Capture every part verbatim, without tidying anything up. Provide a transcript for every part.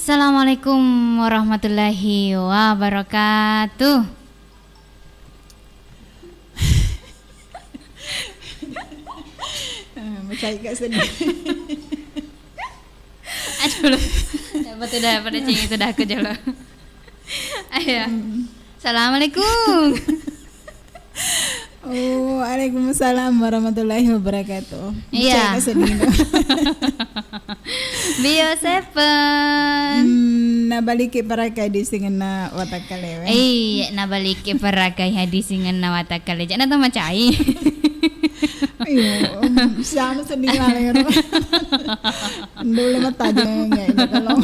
Assalamualaikum warahmatullahi wabarakatuh. Eh, macai ka seddi. Aduh, lu. Dapat udah pada cing itu dah aku jolo. Ayo. Hmm. Assalamualaikum. Oh, waalaikumsalam warahmatullahi wabarakatuh. Iya. Macai ka seddi. Bio Seven. Hmm, nabaliki parakai di singenna watakkalewe. Iya, nabaliki parakai di singenna watakkale. Jana to macai. Iyo, um, siapa seddi lalero. Dulu mataje nge, itu kalau.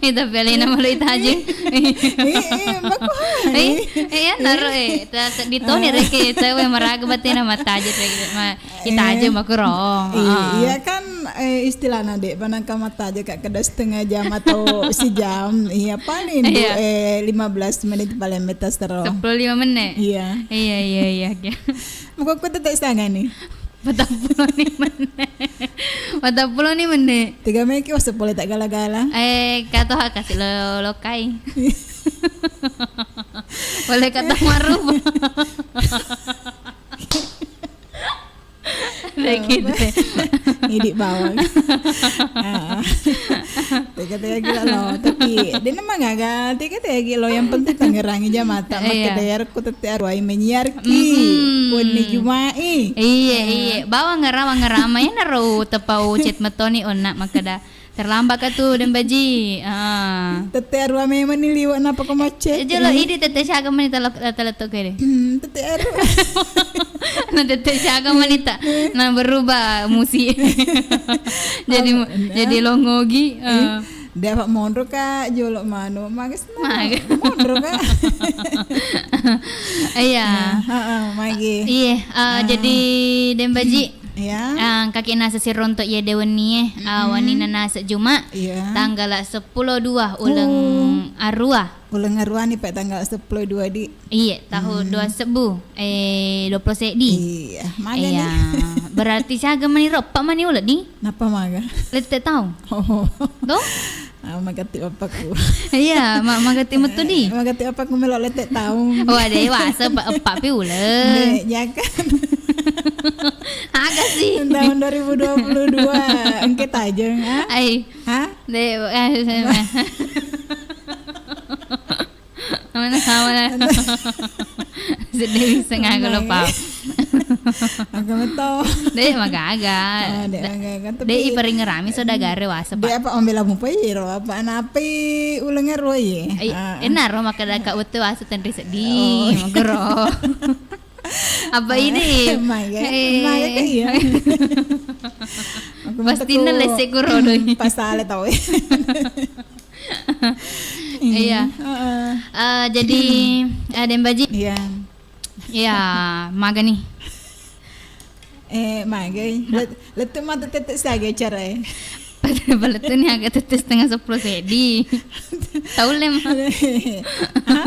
Itu pilih nama lu itaje. Eh, eh, eh, baku hai. Eh, eh, ya, naro, eh. Ta-, ta-, di Toni, eh, reke, tahu yang maraga batin nama taje, reke, ma-, itaje, eh, makuro. I-, ah, iya kan, eh, istilahna, Dek, panangka mataje, Kak, kada setengah jam atau sejam. Iya, paling du-, iya, eh, lima belas menit paling meta sero. Sepuluh lima menit? Iya. Iya, iya, iya, iya. Muka aku tetap sangat nih. Patappulo ni menne. Patappulo ni menne. Tiga meki wasa pole tak gala-gala. Eh, kato ha kasi lo lokai. Boleh kata maruba. Lagi deh. Idik bawang. Ah. Tega-tega gila lo, tapi dena magaga, tega-tega gila lo, yang penting Tangerang aja mata. Iya. Makkeda iyaro ku tette aruwai menyiarki. Mm-mm. Kunni Juma'i. Iya, ah, iya. Bawang ngara, bawang ngara, ma iyana ro tepau chat metoni onna makkeda terlambat ka tu, Deng Baji. Ah. Tette aruwa memang ni liwa napa ko macet. Eh, jolo, idi tette siaga mani talo-, talo-, talo-, talo-, kede. Hmm, tette aruwa. Na tette siaga mani ta. Na berubah musi. Jadi, oh, mu-, nah, jadi longogi. Eh. Ah. De' apa monro ka jolo manu, maga senna. Maga. Monro ka. Iya. Nah, heeh, magi. Iya, eh, ah, jadi Deng Baji, iya, eh, kaki nasa sironto iya de wenni e, eh, mm-mm, wanina nasa Juma, iya, tanggala seppulo dua uleng, oh, aruwa. Uleng aruwa ni pa tanggala seppulo dua di. Iya, tahu, hmm, dua sebbu, eh, dua puluh seddi. Iya, maga ni. Iya, berarti siaga mani ro, eppa mani uleng di? Napa maga? Lette taung. Oh. Do? Ah, magatti bapakku. Iya, ma-, magatti metu di. Magatti bapakku melo lette taung. Wah, dewasa, eppa, eppa pi uleng. De', jangan. Aga sih. Tahun dua ribu dua puluh dua, engke tajeng, ah? Ai. Hah? De', eh, mana, mana? Sedih bisa ngaku lupa. Aga meto. De', magaga. Ah, de', de', magaga, tapi de', iparingerami saudagar e wasa, de', Pak. Apa ombela mupa iro, apa napi uleng ero ye? Ai, ah, enaro makkeda ka wettu wasa tenri seddi, oh, magero. Apa ini? Maga, eh, maga ka iya. Aku pastinna meto ku lesse kuro doi. Pasale tau. Iya. Heeh. Eh, jadi, eh, Deng Baji. Iya. Iya, maga ni. Eh, magai. Let-, lettu matu tette siaga acara e. Pada lettu ni aga tette setengah seppulo seddi. Tau le ma. Hah?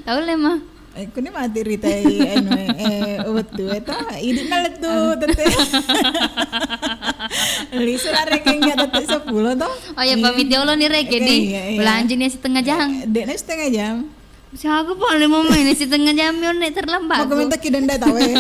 Tau le ma. Eh, kuni mati ritai, anu, eh, wettu e to. Idi na lettu tette. Lisu la rekeng ya tette seppulo to. Oh iya, pamit jolo ni reke di. Iya, iya. Lanjut ni setengah jam. Eh, de' na setengah jam. Siaga pa lima menit, setengah jam mi onne terlambat. Mau komentar ki denda tau e.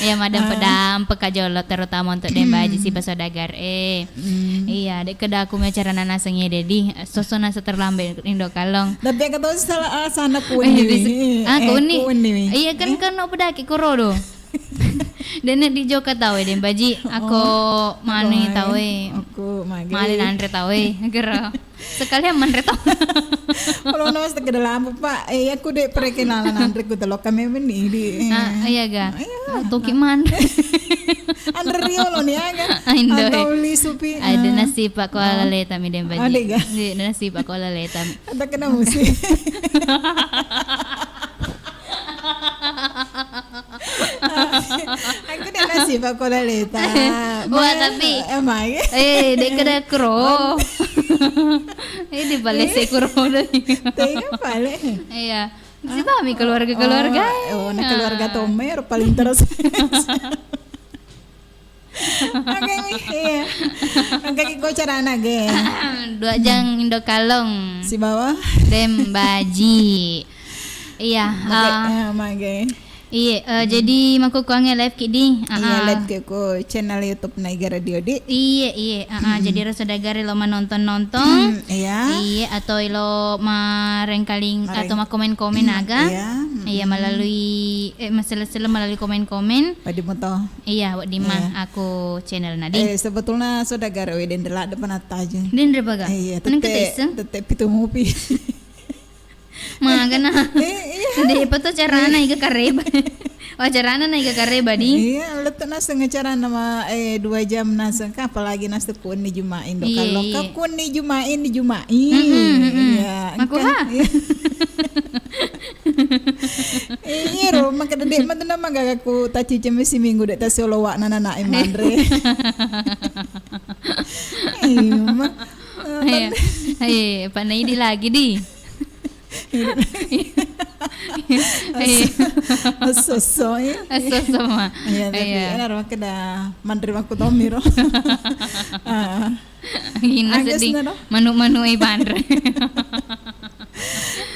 Iya, madampe-dampe ka jolo, terutama untuk Deng Baji sipa saudagar e. Hmm. Iya, de' keda aku mi acara nanaseng iya, dedi soso nasa terlambat indo kalong. Tapi aku tahu salah alasan aku ini. Ah, eh, aku ini. Iya kan, kan no pedaki kuro do. Dene di joka tau e, Deng Baji. Ako mani tau e. Ako mage. Male nanre tau e. Gero. Sekalian manre tau. Kalau no sekedar lampu, Pak. Eh, aku de' perkenalan nanre ku telok kami meni di. Ah, iya ga? Iya. Ah, toki manre. Anre riolo ni aga. Indo. Atau li supi. Ada nasi Pak Kuala Leta mi, Deng Baji. Ada ga? Di nasi Pak Kuala Leta mi. Ada kena musik. Aku de' nasi Pak Kuala Leta. Wah, tapi emang. Eh, de' keda kuro. Eh, di bale se kuro doi. Tega pale. Iya. Sipa mi keluarga-keluarga. Oh, oh, na keluarga Tomer paling terus. Oke, iya. Engka ki ko carana ge. Dua jang Indo Kalong. Sibawa? Dembaji. Iya, mage, ah, eh, mage. Iya, eh, jadi makkukkuangnge live ki di. Iya, ah, ah, live ki ku channel YouTube Naiga Radio di. Iya, iya, ah, ah, jadi ro saudagare lo manonton-nonton. Hmm, iya. Iya, atau lo marengkaling atau makomen-komen aga. Iya, iya, melalui, eh, masele-sele melalui komen-komen. Wedding muto. Iya, wedding ma aku channel na di. Eh, sebetulnya saudagare we denre ladde panattaje. Denre baga? Iya, tette, tette pitu mupi. Magana. Eh, iya. De'pa to carana iga kareba. Wah, carana na iga kareba di. Iya, lettu naseng carana ma, eh, dua jam naseng ka, apalagi naseng kunni Jumain do. Iya, kalau iya. Ka kunni Jumain di Jumain. Mm-mm, mm-mm. Iya, makuha. Iya ro, maka de' matu nama gaga ku tacice mesi minggu de' tasiolo wa nana na manre. Iya, ma. Iya. Iya, Pak Naidi lagi di. Asso-, asso-asso, ya. Asso-asso, ma. Iya, tapi iya. Enak, makkeda manre makku tommi ro. Ah. Gina sedih. Manu-manu e panre.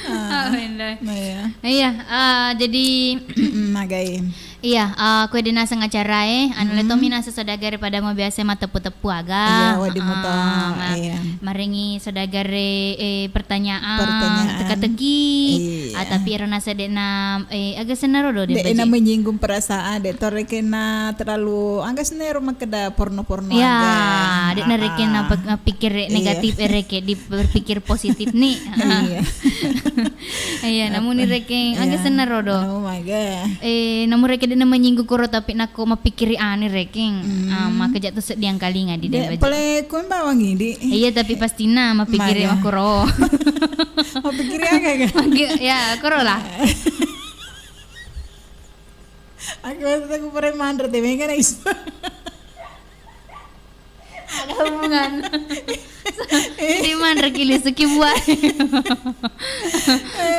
Ah, iya. Iya, ah, jadi magai. Iya, eh, kue de' naseng acarae, anu, le tommi naseng saudagare pada mau biasa mateppu-teppu aga. Iya, wedding muto. Ah, ma-, iya. Marengi saudagare, eh, pertanyaan, pertanyaan. Teka-teki. Iya. Ah, tapi ero naseng de'na, eh, aga senna ro do de' de'na menyinggung perasaan, de' to rekena terlalu, aga senna ro makkeda porno-porno aga. Iya, de' na rekena pikir negatif, eh, reke di berpikir positif ni. Iya. Iya, namu ni rekeng, aga senna ro do. Namu maga. Eh, namu rekeng de' na menyinggung koro, tapi nakko mapikkiri ani rekeng. Ah, maka jatuh sedih angkalinga di de'. Pale ko bawang idi. Iya, tapi pastina mapikkiri makkoro. Mapikkiri aga ga? Ya, koro lah. Aku rasa aku pernah manre te mega na iso. Ada hubungan. Jadi manre ki lisu ki buah.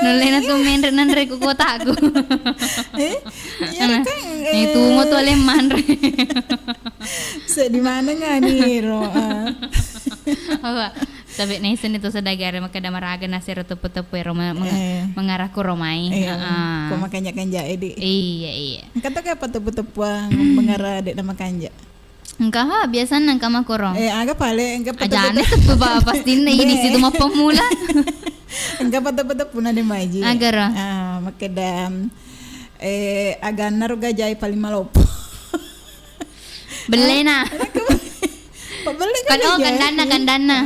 Nulle na tu menre nanre ku kotaku. Eh? Iya kan, itu mo tu ale manre. Se di mana ngani ro? Apa? Sabe' naisseng itu saudagare makkeda maraga nasero teppu-teppu ero me-, meng-, mengarah ku romai. Iya. Heeh. Ko makanja-kanja edi. Iya, iya. Engka to apa teppu-teppuang mengarah de' na makanja. Engka ha, biasanna engka makkoro. Eh, aga pale, engka ajane teppu-teppu. Teppu ba-, pastinna ini situ mappamula. Engka pa teppu-teppu na de' maji. Agaro. Ah, makkeda, eh, aganna ro gajai paling maloppo. Bellena. Pabelle kan, oh, kandanna, kandanna.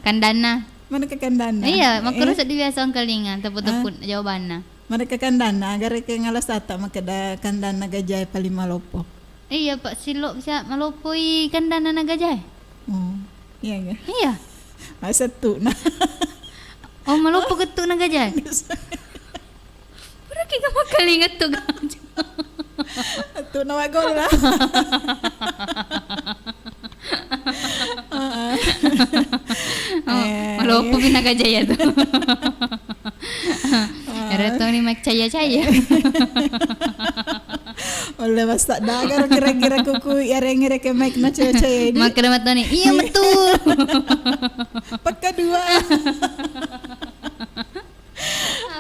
Kandanna. Mana ke kandanna? Iya, makkoro seddi biasa angkalinga, teppu-teppu jawabanna. Mana ke kandanna, agare ke ngala sata makkeda kandanna gajae paling maloppo. Iya, Pak, silo bisa maloppoi kandanna na gajae. Oh, iya ga? Iya. Masa tu na. Oh, maloppo gettu na gajae. Pura ki ga makkalinga tu ga. Tu nawa golla. Oh, eh, maloppo pi na gajaya tu. Ero toni maccaya-caya. Olle massa dagar kira-kira kuku yareng reke mic na caya-caya ini. Makkeda matoni. Iya, betul. Pekka dua.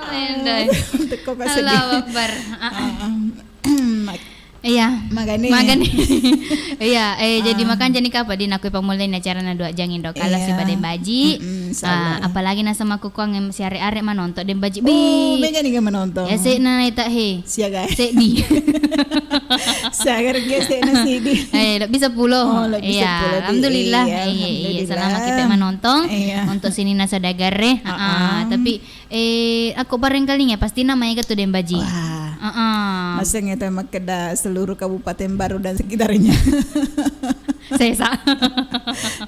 Amin, doi. Untuk kau kasih Allahu Akbar. Ah, ah. Iya. Magani. Magani. Iya, eh, jadi makan jani kapa di nakui pamulai acara na dua jang indo kala si pada baji. Mm-mm, insyaallah. Ah, apalagi naseng makkukkuang siare-are manonton de' baji. Oh, bi. Mega ni ga manonton. Ya, se na eta he. Siaga. Seddi. Siaga rege se na seddi. Eh, lebbi seppulo. Oh, lebbi seppulo. Alhamdulillah. Iya, iya, iya. Alhamdulillah. Selama kita manonton. Iya. Untuk sini nasa dagare. Ah, ah, tapi Eh, akko barengkalinga, pastina maega tu de' baji. Wah. Heeh. Masengnge tu makkeda seluruh Kabupaten Baru dan sekitarnya. Sesa.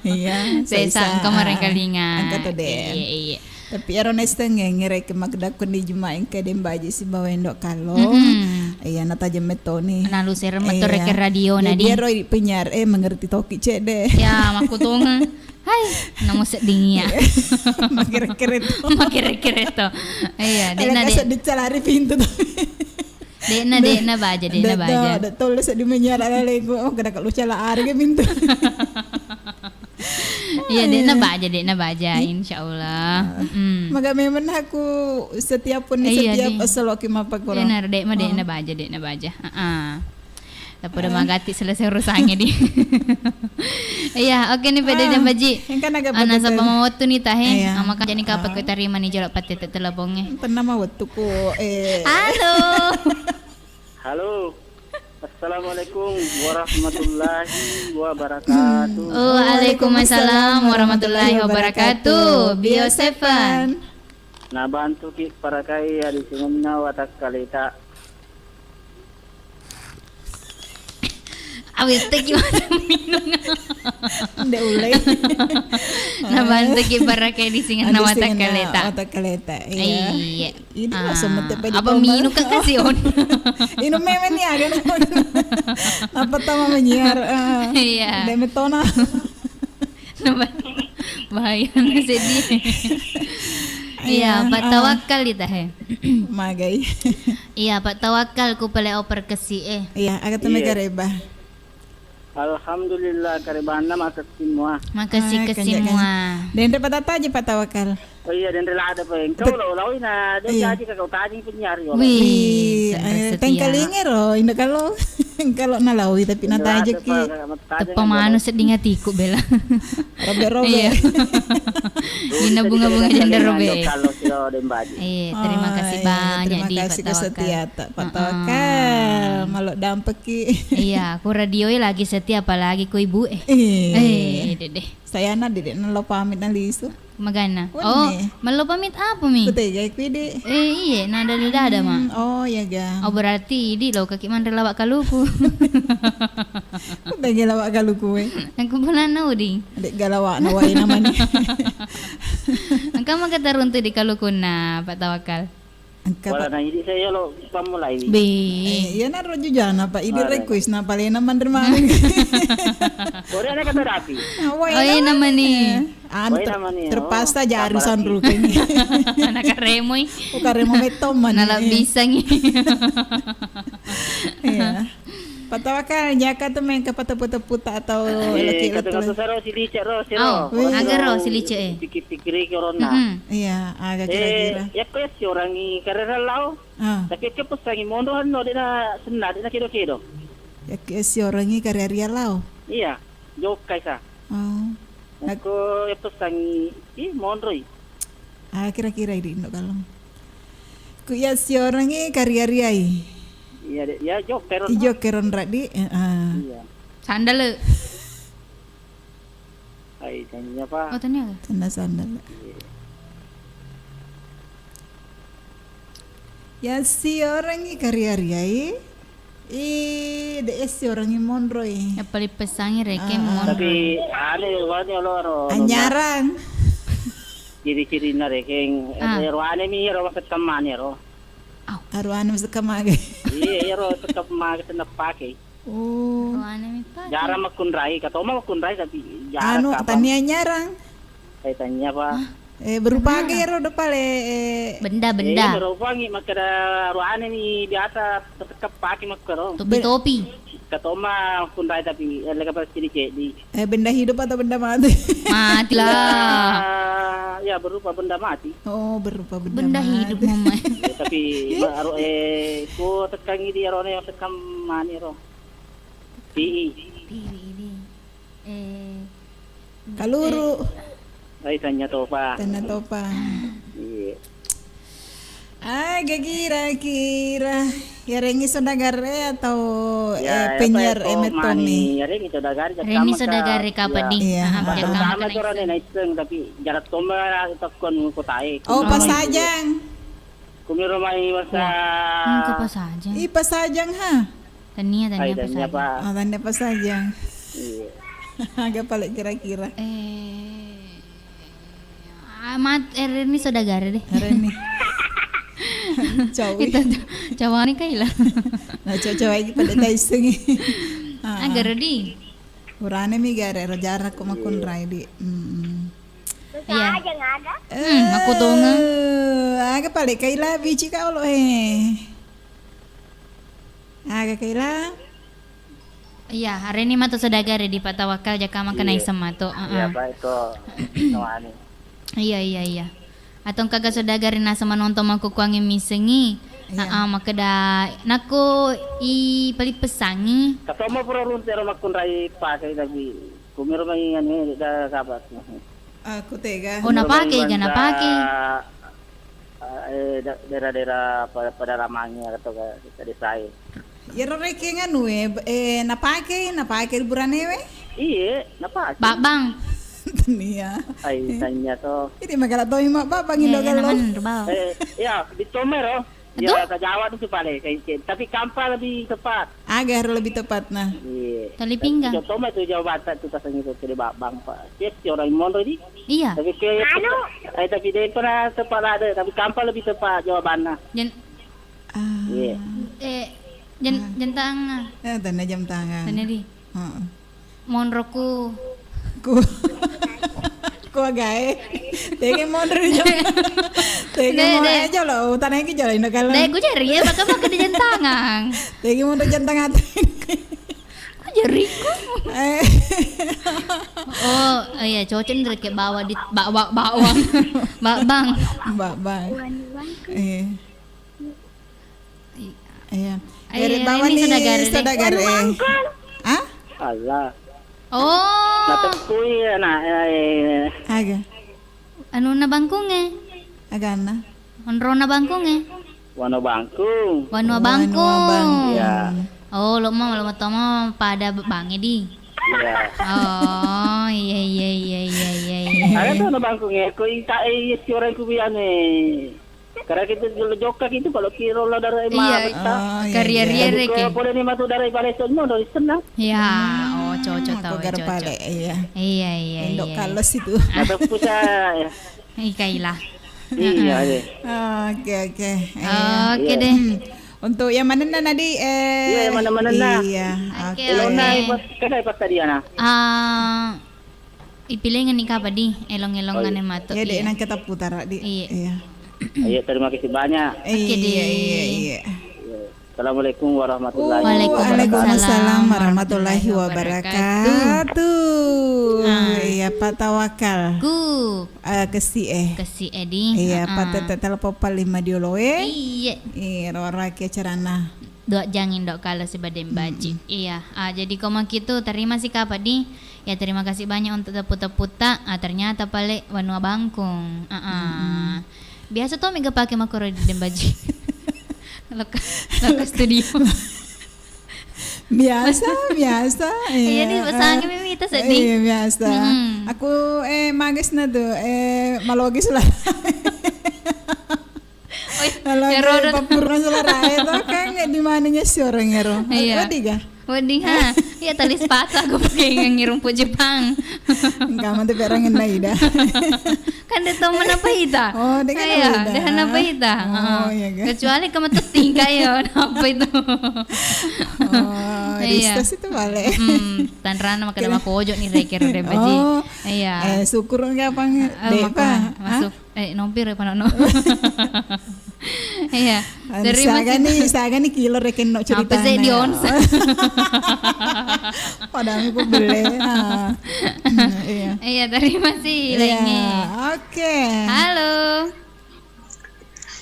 Iya, sesa, sesa. Engka marengkalinga. Engka tu de'. Iya, iya. Tapi ero naisseng ngereke makkeda kunni Jumae engka de' baji sibawa indo kalo. Mm-mm. Iya, natajeng metoni. Nalu sereng metto reke radio na di. Jadi ero penyiar, eh, mengerti toki cedde. Ya, makkutongeng. Hai, namo sedding iya. Makere-kere to. Makere-kere to. Iya, de' na de'. Seddi calari pintu to. De'na, de'na baja, de'na baja. De'na, de'na baja. De'na tolle seddi menyiar ala lego. Oh, kada kalu cala arga mintu. Iya, de'na baja, de'na baja, insyaallah. Mm. Maga memang aku setiap pun, iya, setiap di- selalu ki mappakkoro. Benar, de'ma, de'na baja, de'na baja. Heeh. Tapi udah magati selesai urusannya di. Iya, oke nih, pede dan baji. Yang kan agak. Ana betul. Sapa mau waktu nih tahe. Iya. Ama kan jadi kapan kita terima nih jolo patete telepongnya. Tenang mau waktu ku, eh. Halo. Halo. Assalamualaikum warahmatullahi wabarakatuh. Oh, waalaikumsalam warahmatullahi wabarakatuh. Bio Seven. Nabantuki parakai adisingenna watakkaleta. Awette gimana minung? Nde ulai. Nabantuki parakai adisingenna watakkaleta. Watakkaleta, iya. Iya. Ini langsung mete pedi apa minum kan kasih on. Inung memang nih ada. Apa tama menyiar? Eh, iya. Demetona. Nah, bah-, bahaya sedih. Iya, iya, Pak Tawakal ditahe. Magai. Iya, Pak Tawakal ku pale oper kesi eh. Iya, aga tu mega reba. Alhamdulillah, karebanna makessing mua. Makessing kessing mua. Denre patata aja Pak Tawakal. Oh iya, denre lada pe. Engkau lo lawi na de jaji kakau tajing penyiar yo. Wih, tengkalinge ro inda kalau kalau na lawi tapi na tajeki. Teppa manu sedding atiku bela. Robe-robe. Iya. Inna bunga-bunga jendero be. Iya, terima kasih banyak di Pak Tawakal. Pak Tawakal, malo dampeki. Iya, ku radio e lagi setia apalagi ku ibu e. Eh, dede. Saya na dede nalo pamit na lisu. Magana. Oh, mello pamit apa mi? Kutegai kui de. Eh, iye, nada dada ma. Oh, iya ga. Oh, berarti idi lo kaki manre lawak kaluku. Kutegai lawak kaluku e. Aku belana uding. Dek galawa na wai namanya. Engka maka taruntu di kalukunna Pak Tawakal. Engka, Pak. Wala na idi saya lo pammulai. Be. Eh, iya na roju jana Pak, idi request na palena manre maneng. Ore na kata rapi. Oh, iya namanya. Anu terpaksa jaru sanru kene. Anak karemoi. Oh, karemo metto man. Nala bisangi. Iya. Pak Tawakal, jaka tu main ke pateppu-teppu ta atau lagi kata-kata saro silice ro, siro. Oh, aga ro silice e. Pikir-pikir ke oronna. Iya, aga kira-kira. Ya ko si orang i karera lao. Tapi ke pesangi mondo hanno dena senna dena kedo-kedo. Ya ke si orang i karera lao. Iya, jokkai sa. Oh. Aku ya pesangi i monroi. Ah, kira-kira idi indo kalong. Ku iya siorangngi kari-ariai. Iya, Dek. Iya, jokkero. Ijo keron raddi, eh, ah. Iya. Sandale. Ai, tania pa. Oh, tania. Tania sandale. Iya. Iya siorangngi kari-ariai. Ih, de' essi orang i monroi. Yang paling pesangi rekeng monroi. Tapi ane wani olo ro. Anyarang. Ciri-cirina rekeng, ero ane mi ero masekkam mani ero. Aro ane masekkam mage. Iya, ero masekkam mage tenna pake. Oh. Aro ane mi pake. Jarang makkunrai, katoma makkunrai tapi jarang. Anu, tania anyarang. Eh, tania pa. Eh, berupa aga ero do pale, eh. Benda-benda. Eh, berupangi makkeda ruane mi biasa tetep pake makkero. Topi-topi. Katoma kunrai tapi, eh, lega pasti diceddi. Eh, benda hidup atau benda mati? Mati lah. Ya, berupa benda mati. Oh, berupa benda mati. Benda hidup, Mama. Ya, tapi, eh, ku tekangi di arone yang tekan mani ro. Pi. Pi, ini. Eh, kaluru. Ai, tania topa. Tania topa. Iya. Aga kira-kira. Yarengngi saudagar e atau, eh, penyiar e metto mi? Yarengngi saudagar e. Yarengngi saudagar e kapang di. Iya. Terutama corone naisseng, tapi jarak tomba takkon kotae. Oh, Pasajang. Kumiro mai masa. Engka Pasajang. Ih, Pasajang ha. Tania, tania Pasajang. Oh, tania Pasajang. Iya. Aga pale kira-kira. Eh, amat, eh, Reni saudagar e deh. Reni. Cawi. Itu tuh, cawani kaila. Nah, cawa-cawa iki pada taisengi. Aga redi. Urane mi gare ro jarak ko makunrai di. Mm-mm. Iya. Hmm, aku tonga. Eh, aga pale kaila bici ka olo he. Aga Kaila? Iya, areni matu saudagar di Pak Tawakal jaka maka Iya. naiseng matu. Iya, Heeh. baik to. Nawani. Iya, iya, iya. Atau engkaga saudagar naseng manontong makkukuangngi missengngi. Iya. Heeh, makkeda nakko i pali pesangngi. Katoma pura runte ro makkunrai pakai tapi kumiro mai anu da kabar. Aku tega. Oh, Kumiro mai napake ga, bangsa, napake. eh, da-, daerah-daerah pa-, pedalamannya atau ke, ke desa e. Iyaro rekeng anu e, b-, eh, napake, napake ri burane we? Iye, napake. Babang. Tania. Ai, tania to. Ini magala toi ma babang Iya, indo iya, gallo. Naman, babang. Eh, ya, di Tomero. Ya, Aduh. Ke Jawa itu pale, kayak gitu. Tapi Kampa lebih tepat. Aga harus lebih tepat, nah. Iya. Tali pinggang. Contoh mah itu Jawa Barat itu pasang itu, ke Babang, Pak. Siap si orang Mondo di. Iya. Tapi ke, eh, tapi dia pernah tepat ada, tapi Kampa lebih tepat jawabannya. Jen-, Ah. Iya. eh, jen-, Ah. jam tangan. Eh, tanda jam tangan. Tanda di. Heeh. Monroku. Ku, ku agae. Tege monro jam. Tege Dek, monro dek. Aja lo, utang lagi jalan indo kalau. Dek, ku jari ya, maka maka di jam tangan. Tege monro jam tangan. Ku jariku. Eh. Oh, iya, cocok nih kayak bawa di, ba-, ba-, bawang. Babang. Babang. Eh. I-, Iya. Ayo, Dari ini bawah nih saudagar deh. Saudagar, eh. Ah? Allah. Oh. Natekkui ya, nak, eh. Aga. Anu na bangkung, eh. Agana. Onro na bangkung, eh. Wano bangkung. Wanua Wanua bangkung. Bangkung. Iya. Oh, lo mau, lo mau tomo pada bangi di. Iya. Oh, iya, iya, iya, iya, iya, iya. Ada tuh na bangkung, eh. Ko ita, eh, iya, si orang kubian, eh. Karena kita dulu jokka gitu, kalau kiro lo darah Iya. Mawita. Oh, iya, Karier-rier iya. Reke. Kalau boleh nih matu darah Palestina, udah senang. Ya, Hmm, oh, cocok aku tahu, gar cocok. Pale, iya. Iya, iya, Indo iya, iya. Kalos itu. Atau pusat, ya. Ikaila. Iya, Heeh. Iya. Oke, oke. Iya. Oke Iya. deh. Hmm. Untuk yang mana, Nadi? Eh, Iya, yang mana-mana, nah. Iya, Oke, oke. Elona, oke. Pas, kan ada pas tadi, ya, nah. Ah, Ipilengenni kapa di elong-elongane Oh, iya. Matu. Iya, dek, iya. Nang kita putar, di. Iya. Iya. Iya, terima kasih banyak. Oke, iya, di. Iya, iya. Iya. Assalamualaikum warahmatullahi wabarakatuh. Waalaikumsalam warahmatullahi wabarakatuh. Ah. Iya, Pak Tawakal. Ku. Eh, kesi, eh. Kesi, eh, di. Iya, Pak, tete telepon paling madiolo, eh. Iya. Iya, rora ke acarana. Dua jang indo kalo sibadeng baji. Mm-mm. Iya. Ah, jadi ko makitu, terima si kapa di. Ya, terima kasih banyak untuk tepu-teputa. Ah, ternyata pale wanua bangkung. Ah, ah. Mm-mm. Biasa to mega pake makoro di dembaji. Loka, loka studio. Biasa, biasa. Iya, di pasangi mimita sedih. Iya, biasa. Mm-mm. Aku, eh, magesna tu, eh, malogis lah. Oi, kalau ero dia do. Papurna suara itu kan di mananya si orang ero. Iya. Wedding ga? Wedding, ha. Iya, tali sepatu aku pakai yang ngirum pu Jepang. Enggak, mantep orang yang lain dah. Kan dia tahu mana apa ita. Oh, dia kan iya, apa ita? Dia kan apa ita. Oh, heeh. Iya, ga? Kecuali kamu tuh tingkah ya, apa itu? Oh, iya. Ristas itu balik. Hmm, tanrana maka ada kira- mako ojo nih, rekir deh, Baji. Oh. Iya. Eh, syukur enggak apa enggak? Eh, dek, maka apa? Masuk. Eh, nompir ya, panono. Iya. Anu, terima kasih. Sagani, sagani kilo reken no cerita. Apa sih di ons? Padahal aku beli. Ah. Hmm, iya. Iya, terima kasih, iya, lainnya. Oke. Halo.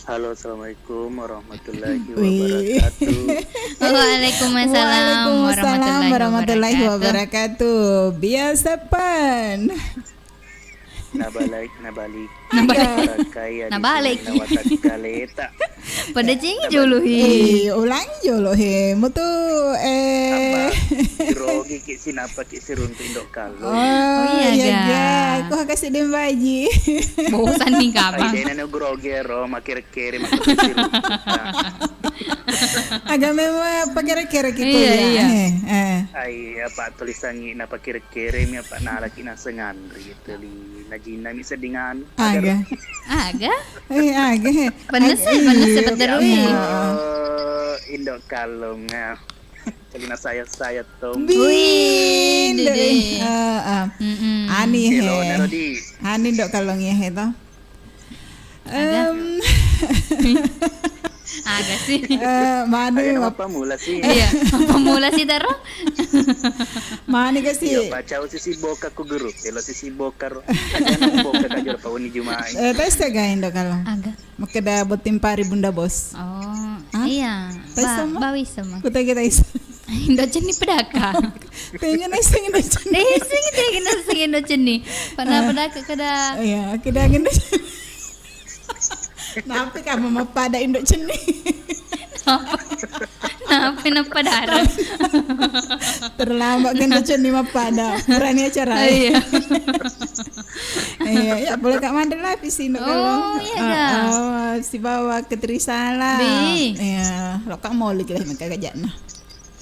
Halo, assalamualaikum warahmatullahi wabarakatuh. Waalaikumsalam warahmatullahi wabarakatuh. Biasa pan. Nabalik, nabalik. Nabalik. Iya. Rangkai ya, nabalik. Di sana watakkaleta. Pada cingi jolo, he. Eh, ulangi jolo, he. Mutu, eh. Apa? Grogi ki, sinapa ki siruntu indo kalo. Oh, iya, ga. Aku kasih dem baji. Bosan nih, kapan? Ai, dena no grogi ro, makir Kere maksudnya si Rukuta. Aga memang apa kere-kere gitu iya, ya? Iya. Eh, eh. Ai, apa tulisannya napa kere-kere mi apa nalaki naseng anri teli najina mi seddingan. Aga. Aga? Eh, aga. Panas, aga, panas iya, sebentar, iya, wih. Oh, Indo Kalong, ah. Celina saya-saya tong. Wih, dede. Heeh. Mm-mm. Ani he. Hello, Narodi. Ani Indo Kalong ya he to. Ada. Em. Aga sih? Eh, manu. Ayo, apa mula sih? Iya, apa mula sih, Taro? Mani kasi. Iya, pacau sisi boka ku guru, telo sisi boka ro. Aja boka kajur pauni Jumai. Eh, tes tega indo kalau. Aga. Makkeda botting pari Bunda Bos. Oh, iya. Taisa ma? Bawi sama. Kutagi taisa. Indo cenni pedaka. Tanya naiseng indo cenni. Naiseng, tanya naiseng indo cenni. Pernah pedaka kada? Iya, kada indo cenni. Napi kamu mappada indo cenni? Napa? Napa nappa darah? Terlambat kan cenni mappada. Berani acara. Oh, iya. Iya, iya, boleh Kak Mandra lah, pisi no. Oh, iya, Kak. Oh, sibawa ketrisala. Iya, lo Kak mau lagi lah, maka gak jana.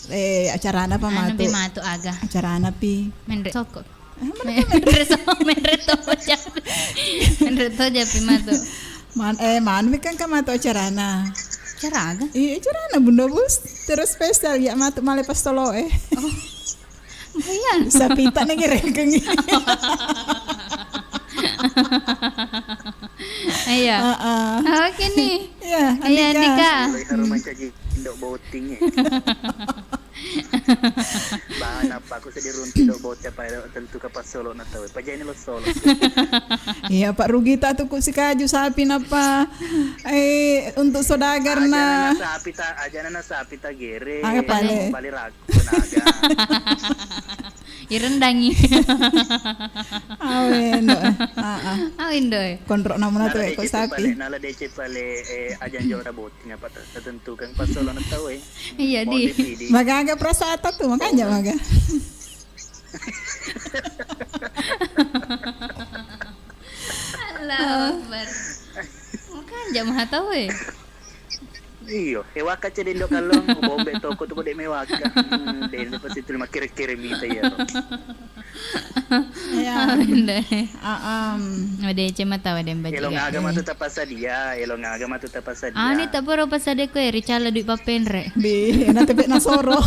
Eh, acarana apa matu? Anu pi matu aga. Acarana pi. Menre soko. Menre so-, menre to japi. Menre to japi matu. Man, eh, man mi kan ka matu acarana. Acara aga? Iya, acarana Bunda Bos. Terus spesial ya matu male pas tolo eh. Oh. Buyan. Sapita nih gerekengi. Iya. Heeh. Oke nih. Iya, Andika. Mulai haru mancaji indok botting ya. Bahan apa aku sedih runti indok botting apa tentu kapas solo na tahu. Paja ini lo solo. Iya, Pak, rugi tak tuku si kaju sapi napa? Eh, untuk saudagar na. Aja na sapi ta, aja na sapi ta gere. Aga pale. Balik ragu naga. Irendangi. Awe indo. Heeh. Awe indo. Konro namuna tu eko sapi. Nala dece pale, eh, aja jora botting apa tertentu kan pas solo na tahu eh. Iya di. Magaga perasaan tu makanya maga. Allahu Akbar. Makanja maha tau e. Iyo, hewaka cedendo kallong, bombe toko tu kode mewaka. Hmm, dende pasti tu makkere-kere mita ya. Iya. Ande. Aam. Ode cemata ode mbaji. Elo ngaga matu tapasadia, elo ngaga matu tapasadia. Ani taporo pasadia ko e ricala duit papenre. Bi, na tepe na soro.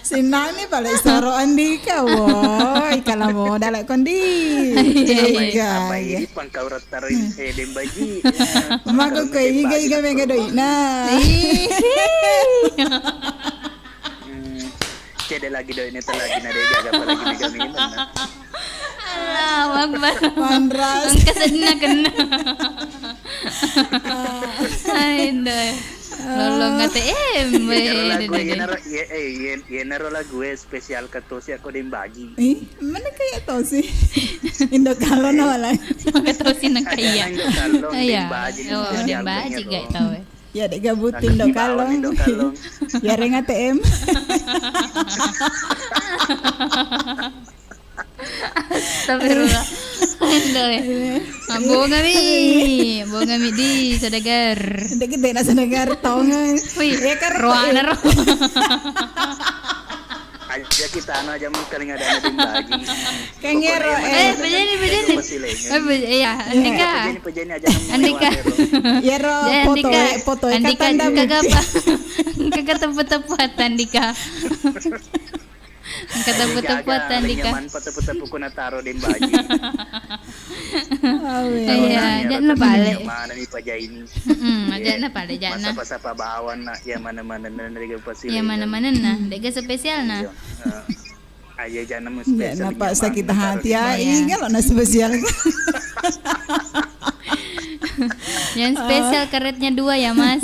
Sinnani pale soro Andika, woi, kala modal kondi. Iya, iya. Apa ini pangkau rattaring, eh, dembaji. Mako ko iga-iga mega doina. Ih. Hmm, cede lagi doi neta lagi na dega apalagi mega minum. Allahu Akbar. Manras. Engka sedina kena. Hai, doi. Lolong A T M, weh, dede. Yenaro lagu, yenaro, ye-, eh, yen-, yenaro lagu, eh, spesial katosi ako dembaji. Ih, mana kayak tosi? Indo kalo na wala. Maka tosi nang kaya. Indo kalo, iya. Dembaji, oh, spesial dembaji kayak tau, eh. Ya, dek gabutin do kalong. Indo kalong. Ya, reng A T M. Astagfirullah. Aduh. Iya. Ambongami. Ambongami di Sadagar. Dek gede na Sadagar, tong. Wih, ya kan, roana ro. Aja kita anu aja mengkaling ada na dimbagi. Kengero, eh, pejani, pejani. Eh, pe-, iya, Andika. Andika. Yero foto, foto, Andika, kagapa? Kagapa tepu-tepu Andika. Kagapa tepu-tepu Andika. Nyaman pa tepu-tepu kuna taro dembaji. Iya, janna pale. Mana ni pajaini. Mm, janna pale, janna. Masa-masa pabawan nak, ya mana-mana na, na, na, na, na. Iya, mana-mana na. Dega spesial na. Iya. Aja jangan spesial. Ya, napa sakit hati ya? Iya, kalau na spesial. Yang spesial karetnya dua ya, Mas.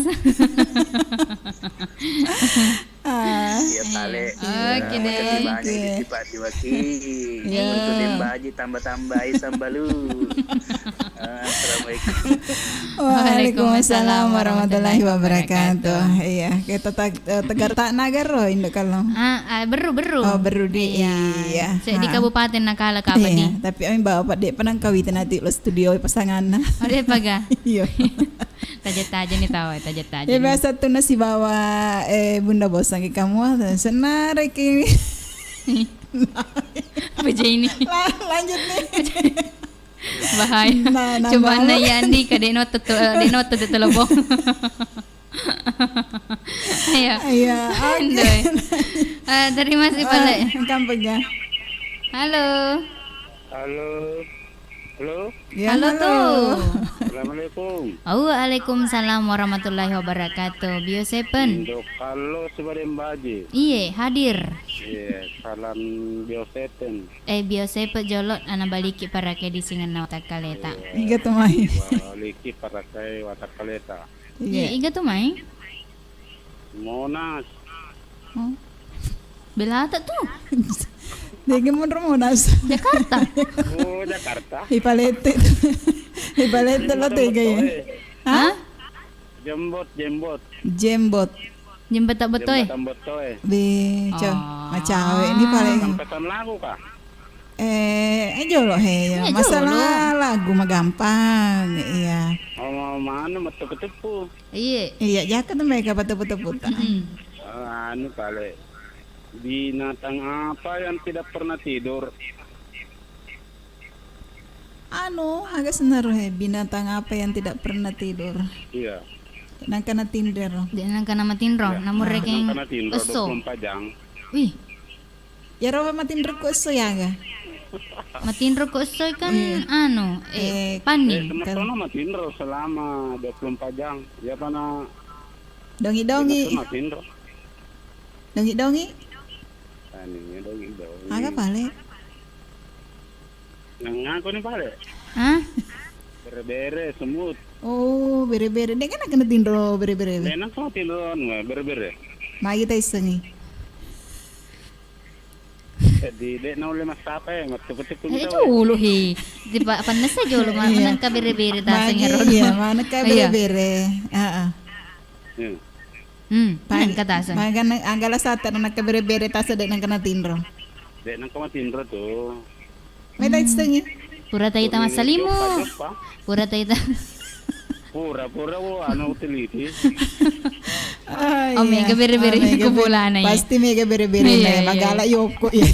Ah. Iya, tale. Oke deh. Oke. Iya. Untuk dembaji tambah-tambahi sambalu. Assalamualaikum. Waalaikumsalam warahmatullahi wabarakatuh. Iya, kita tag-, eh, tegar tak nagar loh, Indo, kalau. Ah, ah, beru, beru. Oh, beru di. Iya. Iya. Saya di kabupaten Nakala, Kak Padi. Iya, tapi ami bawa Pak Dek penang kawita nanti lo studio pasangan. Oh, dia paga? Iya. Taja-taja nih tahu, taja-taja. Ya, nih. Biasa tuh nasi bawa, eh, Bunda Bosang ke kamu, senariki. Apa aja ini? La-, lanjut nih. Bahaya. Nah, nah, coba bahaya. Na Yandi ka deno tetu-, deno tetu telepon. Iya. Iya, oke. Aduh. Eh, terima kasih, Pale. Ah, kampung ya. Halo. Halo. Halo. Ya, halo, halo. Tuh. Assalamualaikum. Waalaikumsalam warahmatullahi wabarakatuh. Bio Seven. Indo Kallo Sibareng Baji. Iye, hadir. Iye, salam Bio Seven. Eh, Bio Seven jolo, ana baliki parakai disingenna watakkaleta. Iga tu mai. Baliki parakai watakkaleta. Iya. Iya, iga tu mai. Monas. Oh. Belata tu. Dege monro Monas. Jakarta. Oh, Jakarta. Ipalette. Ipalette lo tega ya. Hah? Jembot, jembot. Jembot. Jembatan Bottoe. Jembatan Bottoe. Be, co, oh. Macawe ni paling. Pesan lagu kah? Eh, eh, jolo he ya. Iya, masalah jolo. Lagu mah gampang, iya. Oh, mana metu ketepu. Iya. Iya, jaka tu mereka pateppu-teppu ta. Mm-mm. Eh, anu kale. Binatang apa yang tidak pernah tidur? Anu, aga senaro he, binatang apa yang tidak pernah tidur? Iya. Nangka natinro. De nangka namatinro, iya. Namun rekeng nangka natinro esso. Dua puluh empat jam. Wih. Iyaro matinro ku esso yaga? Matinro ku esso kan iya. Anu, eh, eh, panni. Eh, semetonno matinro selama dua puluh empat jam. Ya pana dongi-dongi. Matinro. Dongi-dongi. Taninya dongi-dongi. Aga pale? Nang aku ni pale. Hah? Bere-bere, semut. Oh, bere-bere. Dek kan kena tinro bere-bere. Dek nang sama tinro anu, bere-bere. Magi ta issengi. Jadi dek nang oleh mas apa ya, mas tuku-tuku. Eh, jolo he. Di pa-, panna sa jolo ma-, iya. Manengka bere-bere ta. Magi, sengero. Iya, manengka iya. Bere-bere. Heeh. Hmm. Hmm, pagi, nengka tasa. Maga ne-, anggala sata nengka bere-bere tasa de nengka natinro. De nengka matinro tu. Meta hmm. Istengi. Pura taita massalimu. Joppa, joppa. Pura taita. Pura, pura, wo, anu utiliti. Ah, oh, iya. Mega bere-bere oh, mega ko bolana, iya. Pasti mega bere-bere iya, na, iya. Magala yoko, iya.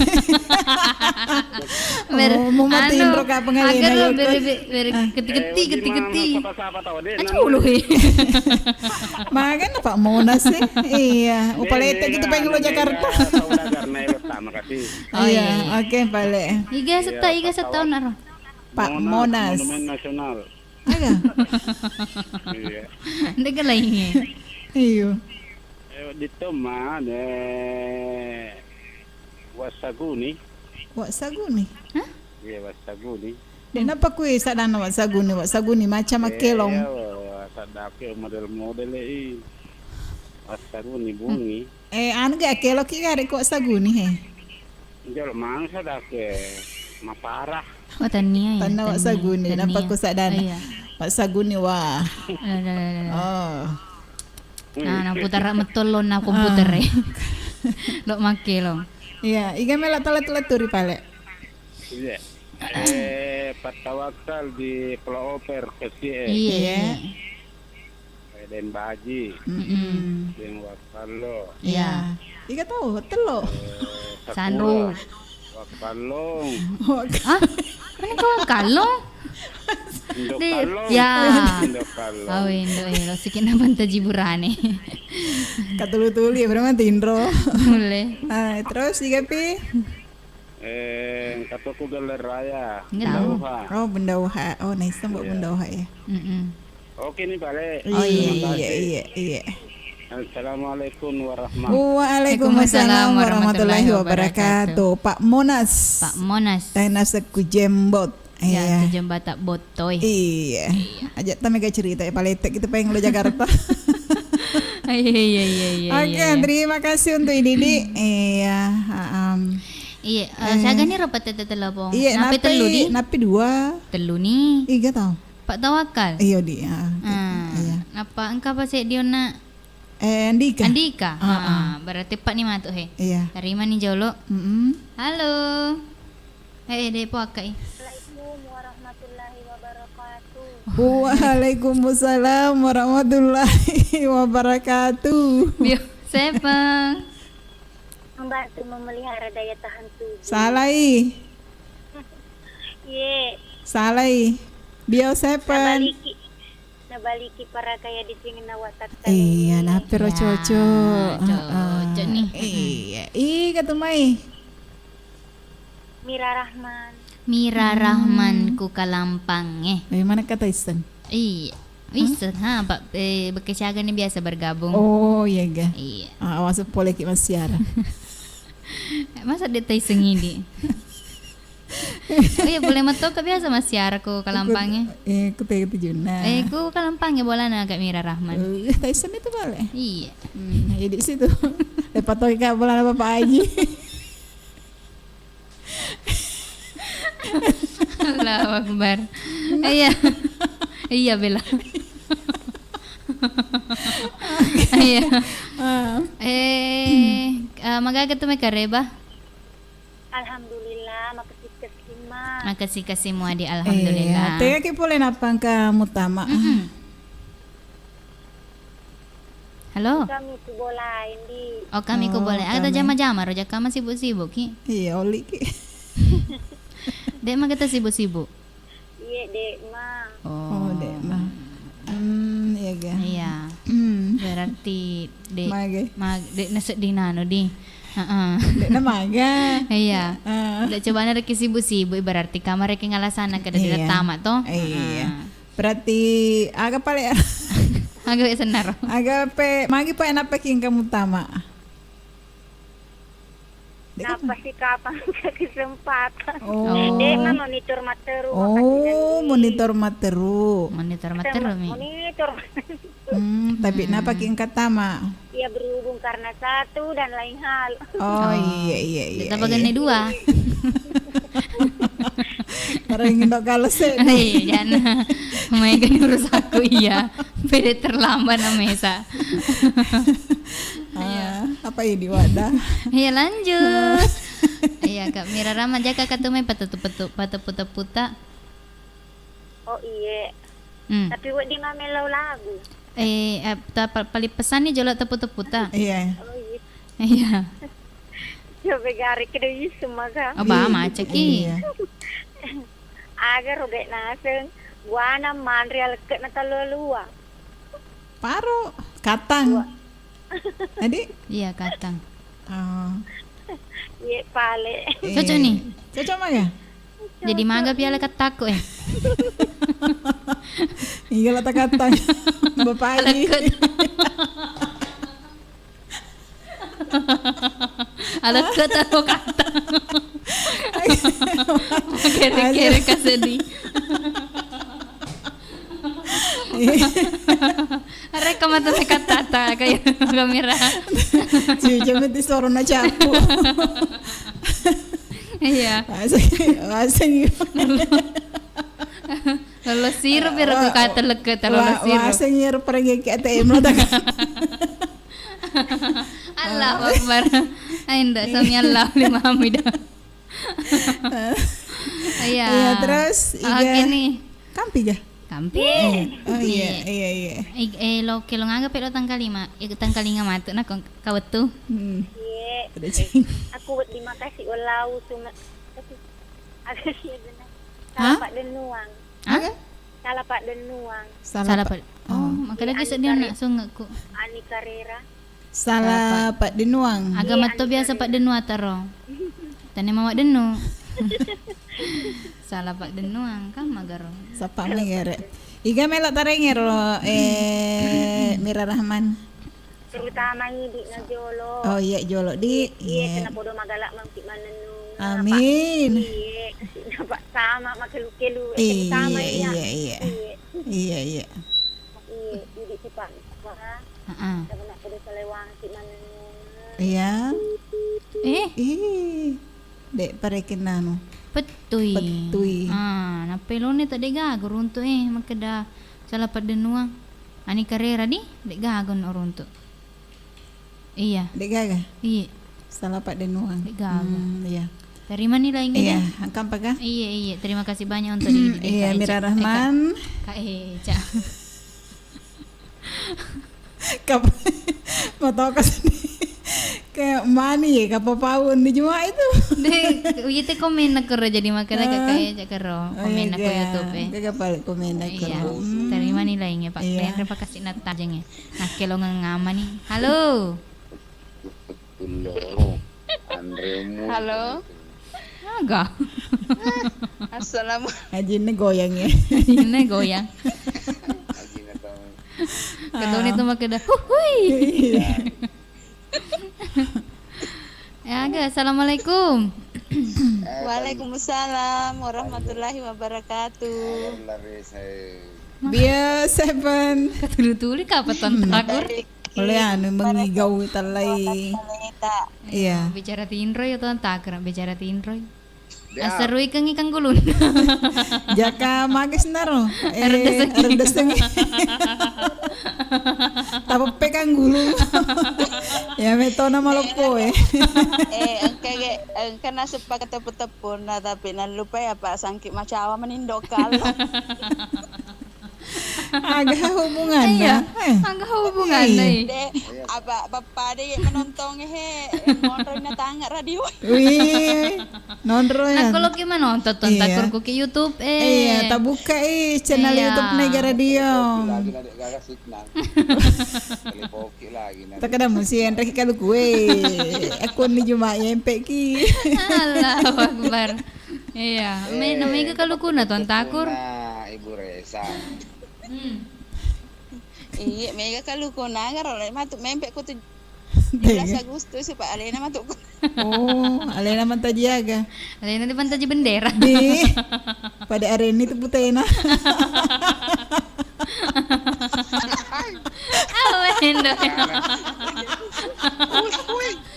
Ber-, oh, mau matinro anu, ka pengalena agar yoko. Bere-be-, bere-, ah. Keti-keti, eh, keti-keti. Sapa-sapa tahu, dek, aja ulu, eh. Makan Pak Monas, eh. Iya, upalete gitu pengen lo Jakarta. Saudagar na elo sama kasih. Oh, iya, iya. Oke, pale. Iga seta, iya, iga seta naro. Pak Monas, Monas. Monumen Nasional. Aga? Iya. Ndega lainnya. Iyo. Eh, di Toma, eh, Wasaguni. Wasaguni? Hah? Iya, Wasaguni. De napa kui sadana Wasaguni, Wasaguni macam makelong. Iya, sadake model-model i. Wasaguni bungi. Eh, anu ga kelok ki gare ko Wasaguni he. Jolo mangsa dake maparah. Oh, tania ya. Tanna Wasaguni, napa ku sadana? Iya. Wasaguni wah. Ada, ada, ada, ada. Oh. Nah, nah, putara metto lonna komputer e. Lo makke lo. Iya, iga mela tala-tala turi pale. Iya. Eh, Pattawakkal di Pulau Oper, K C E. Iya. Iya. Deng Baji, mm-mm. Deng Wappallo. Iya. Iga tau, tello. Eh, Sakura, Sanru. Wappallong. Ah, mana kau Kallong? Indo Kallong. Ya. Indo Kallong. Oh, Indo, eh, lo sikit na pantaji burane. Katulu-tuli ya, berapa tinro? Boleh. Ah, terus iga pi? Eh, engka tokku Geller Raya. Nggak tahu. Benda Uha. Oh, Benda Uha. Oh, nice, Mbak. Iya. Benda Uha ya. Mm-mm. Oke nih, Pale. Oh, iya, iya, iya, iya. Assalamualaikum warahmatullahi wabarakatuh. Waalaikumsalam warahmatullahi wabarakatuh. Pak Monas. Pak Monas. Tena seku jembot. Ya, iya. Itu jembatan botoi. Iya. Iya. Aja tami ga cerita ya, Palete kita pengen lo Jakarta. Iya, iya, iya, iya. Oke, iya, iya. Terima kasih untuk ini, Di. Iya, heeh. Iya, eh, eh, siaga ni rapat tete telepon. Iya, nape nape, tellu, Di? Nape dua? Tellu ni. Iga tau. Pak Tawakal. Iya, Di. Ah, ah, iya. Apa engka apa sih, Diona? Eh, Andika. Andika? Heeh. Ah, berarti Pak ni matu he. Iya. Tarima ni jolo. Mm-mm. Halo. Eh, de po akkai. Assalamualaikum warahmatullahi wabarakatuh. Waalaikumsalam warahmatullahi wabarakatuh. Bio, Sepang. Membantu memelihara daya tahan tubuh. Salai. Ye. Salai. Bio Sepang. Nabaliki, nabaliki parakaya di singna watakka. Iya, napero ya, cocok. Cocok. Heeh. Ni. Iya. Iga tu mai. Mira Rahman. Mira Rahman ku Kalampang, eh. Dari mana kata Isen? Iya. Wiseng, ha, Pak, eh, Bekke Siaga ni biasa bergabung. Oh, iya ga. Iya. Ah, awas pole ki massiara. Masa de' taiseng idi'? Oh iya, boleh matoka biasa massiara ko Kalampange. Eh, ku tega tujunna. Eh, ku Kalampange bolana Kak Mira Rahman. Eh, taiseng itu boleh. Iya. Hmm, jadi situ. Lepas toki Kak bolana Bapak Haji. Allahu Akbar. Iya. Iya, Bella. Iya. Ah. Eh, eh, magaga tu mai kareba? Alhamdulillah, makasih-kasih, Ma. Makasih-kasih, Muadi. Alhamdulillah. Iya, tega ki pole nappa engka mutama. Mm-mm. Halo? Kami ku bolain di. Oh, kami ku boleh. Ada jama-jama ro, jakka ma sibuk-sibuk ki. Iya, oli ki. De' maga ta sibuk-sibuk. Iya, de' ma. Oh, de' ma. Hmm, iya ga. Iya. Hmm. Berarti de' maga. Mag-, de' nasedding nanu di. Heeh. De' na maga. Iya. Heeh. De' coba na rekki sibuk-sibuk, berarti kamare ki ngalasanna kada de' tama to. Iya. Heeh. Berarti aga pale. Aga we sennaro. Aga pe, magi pa nappa ki engka mutama. Nappa si kapang kesempatan. Oh. De' ma monitor matteru. Oh, monitor matteru. Monitor matteru mi. Monitor. Hmm, tapi nappa ki engka tama. Iya, berhubung karena satu dan lain hal. Oh, iya, iya, iya. Tapa genne dua. Parang indo kalese. Iya, jana. Mai gani urus aku, iya. Pede terlambat na mesa. Ah, apa ini wadah? Iya, lanjut. Iya, Kak Mira Rahman, jaka Kak tu mai patu-, patu-, patu-, puta-puta. Oh, iye. Hmm. Tapi wedding mamellau lagu. Eh, eh, ta-, pa-, paling pesanni jolo tepu-teputa. Iya. Oh, iya. Iya. Coba gare kedo isu maga. Oh, ba, macet ki. Iya. Aga ro de' naseng, buana manre alekke'na talua-lua. Paro, katang. Dua. Adi? Iya, katang. Oh. Iya, pale. Eh, cocok ni? Cocok maga? Jadi maga piala kattako, eh. Iya, lata katang. Bapak Haji. Alekke'ta ro katang. Kere-kere ka seddi. Rekko matu mekattata kaya kamera. Cucu mati suarana capu. Iya. Waseng, waseng. Lolo sirup ero ku kata lekke'ta lolo sirup. Waseng ero pergi ke A T M lo tak. Allahu Akbar. Ai ndak, sami Allahu liman hamidah. Iya. Iya, terus iga. Oke nih. Kampi ga? Kampi. Eh, oh iya, iya, iya. Eh, eh, lo, ke lo ngaga pe lo tangkalima, eh, tangkalinga matu na kong kawettu. Hmm. Iya. Udah cing. Aku wedding makasih walau sunga. Aga sih benar. Hah? Salah Pak Denuang. Hah? Salah Pak Denuang. Salah Pak. Oh, makanya bisa dia nak sungaku. Ani Carrera. Salah Pak Denuang. Aga matto biasa Pak Denuang taro. Tane mama Denu. Salah Pak Denuang kan magaro. Sapa megere. Iga melo tarengero, eh, Mira Rahman. Terutama idi na jolo. Oh iya, jolo di. Iya, kena podo magala mangki manenung. Amin. Iya, kasih dapat sama makelu-kelu. Iya, iya, iya. Iya, iya. Iya, idi sifat. Heeh. Karena pada salewang si manenung. Iya. Eh? Ih, dek parekenanu. Pettui. Pettui. Ah, napelone tak dek gaga runtu eh, makkeda salah paddenuang. Ani Carrera di, dek gaga no runtu. Iya. Dek gaga? Iya. Salah paddenuang. Dek gaga. Hmm, iya. Terima nilainya. Iya, deh. Angka apa kah? Iya, iya. Terima kasih banyak untuk di, di, iya, Kak Mira Eca. Eh, Rahman. Kak, Kak Eca. Kap-, mau tahu kasih. Kayak mani ya, kapapauan di juma itu. Deh, itu komen aku ro jadi makanya Kak Eca kero. Oh, komen aku YouTube eh. Gaga pale komen aku. Iya. Hmm. Terima nilainya, Pak. Iya. Terima kasih natajeng ya. Nakkelongeng amani. Halo. Halo. Aga. Assalamu- Ajinna goyang ya. Ajinna goyang. Katoni tu makkeda, "Huhui." Iya. Ya, aga, assalamualaikum. Waalaikumsalam warahmatullahi wabarakatuh. Biasa, Pan. Katuli-tuli kapa Tuan Takur? Oleh anu mengigau tallai. Iya. Bicara tinro ya Tuan Takur, bicara tinro. Asseruikengngi kanggulunna. Jaka mages naro. Eh, reddesengngi. Reddesengngi. Tapeppe kanggulu. Ya metona maloppo e. Eh, engka ge, engka naseppa keteppu-teppuna, tapi nallupai apa sangki macawa menindo kalo. Aga hubunganna? Iya, eh, aga hubunganna, eh? De, apa, pappada ye menontonge he, monro na tanga radio. Wih, nonro ya. Nah, kalau ki menonton, Tuan Takur, ku ki YouTube, eh. Iya, tabuka, eh, channel YouTube Nega Radio. Lagi nanti gaga signal. Telepoki lagi nanti. Takada musi enreki kalu kue. Aku ni cuma yempe ki. Allahu Akbar. Iya, me-, namega kalukuna, Tuan Takur. Nah, Ibu Resa. Hmm. Iya, mega kalukuna, garo matu mempe ku tujuh belas Agustus, Pak, alena matu. Oh, alena mantaji aga? Alena di mantaji bendera. Di, pada areni tu putena. Awen do.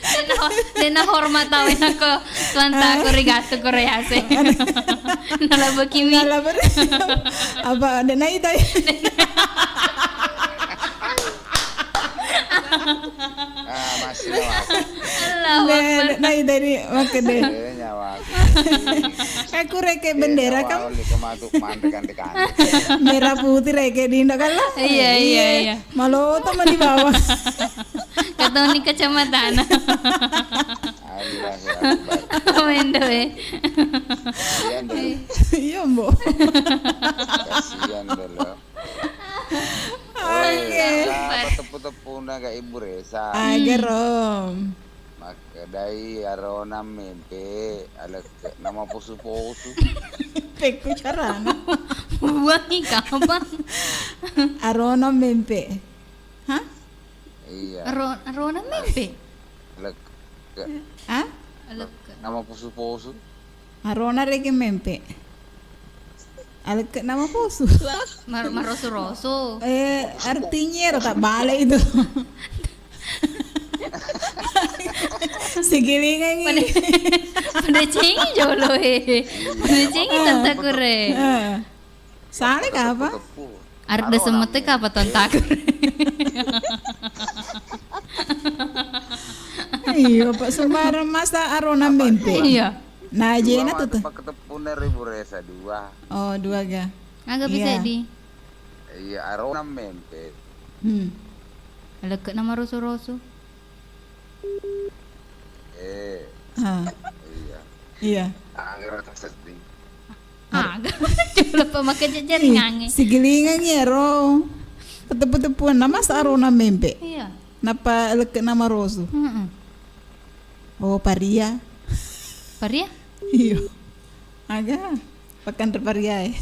Dena ho-, dena hormat tau enakko Tuan Takur rigattu koro yase. Nalabo kiwi. Nalabo. Apa dena ita? Ah, masih lewat. Allahu Akbar. Dena ita ni makkeda. Eh, nyawa. Aku reke bendera kam. Oli kematu mandekan dekan. Merah putih reke di indak kala. Iya, iya, iya. Malota mani bawah. Katoni kacamatana. Allahu Akbar. Mendo, eh. Kasihan dulu. Iya, Mbok. Kasihan dulu. Oke. Apa teppu-teppuna ga Ibu Resa? Aga, Rom. Makkedai arona mempe, alekke'na maposu-posu. Pekku carana. Buangi kapang. Arona mempe. Hah? Iya. Aro-, arona mempe? Lek-, ke-, hah? Lek-, nama posu-posu. Arona rege mempe. Alek nama posu. Mar-, marosu-rosu. Eh, artinya ro tak balik itu. Segilingan ini. Pada, pada cengi jolo, eh. Pada cengi tante kure. Ah. Sale ka apa? Arep de semete ka apa Tuan Takur? Iya, Pak, sembarang masa arona mempe. Iya. Nah, jena tuh, tuh. Pak, ketepune ribu resa dua. Oh, dua ga? Aga bisa di. Iya, arona mempe. Hmm. Leke nama rosu-rosu. Eh. Ah. Iya. Iya. Angger sedih. Aga. Coba lupa make jaringange. Sigilingang ya, ro. Peteppu-teppuan nama sarona mempe. Iya. Napa leke nama rosu? Heeh. Oh, paria. Paria? Iya. Aga. Pakanre paria e.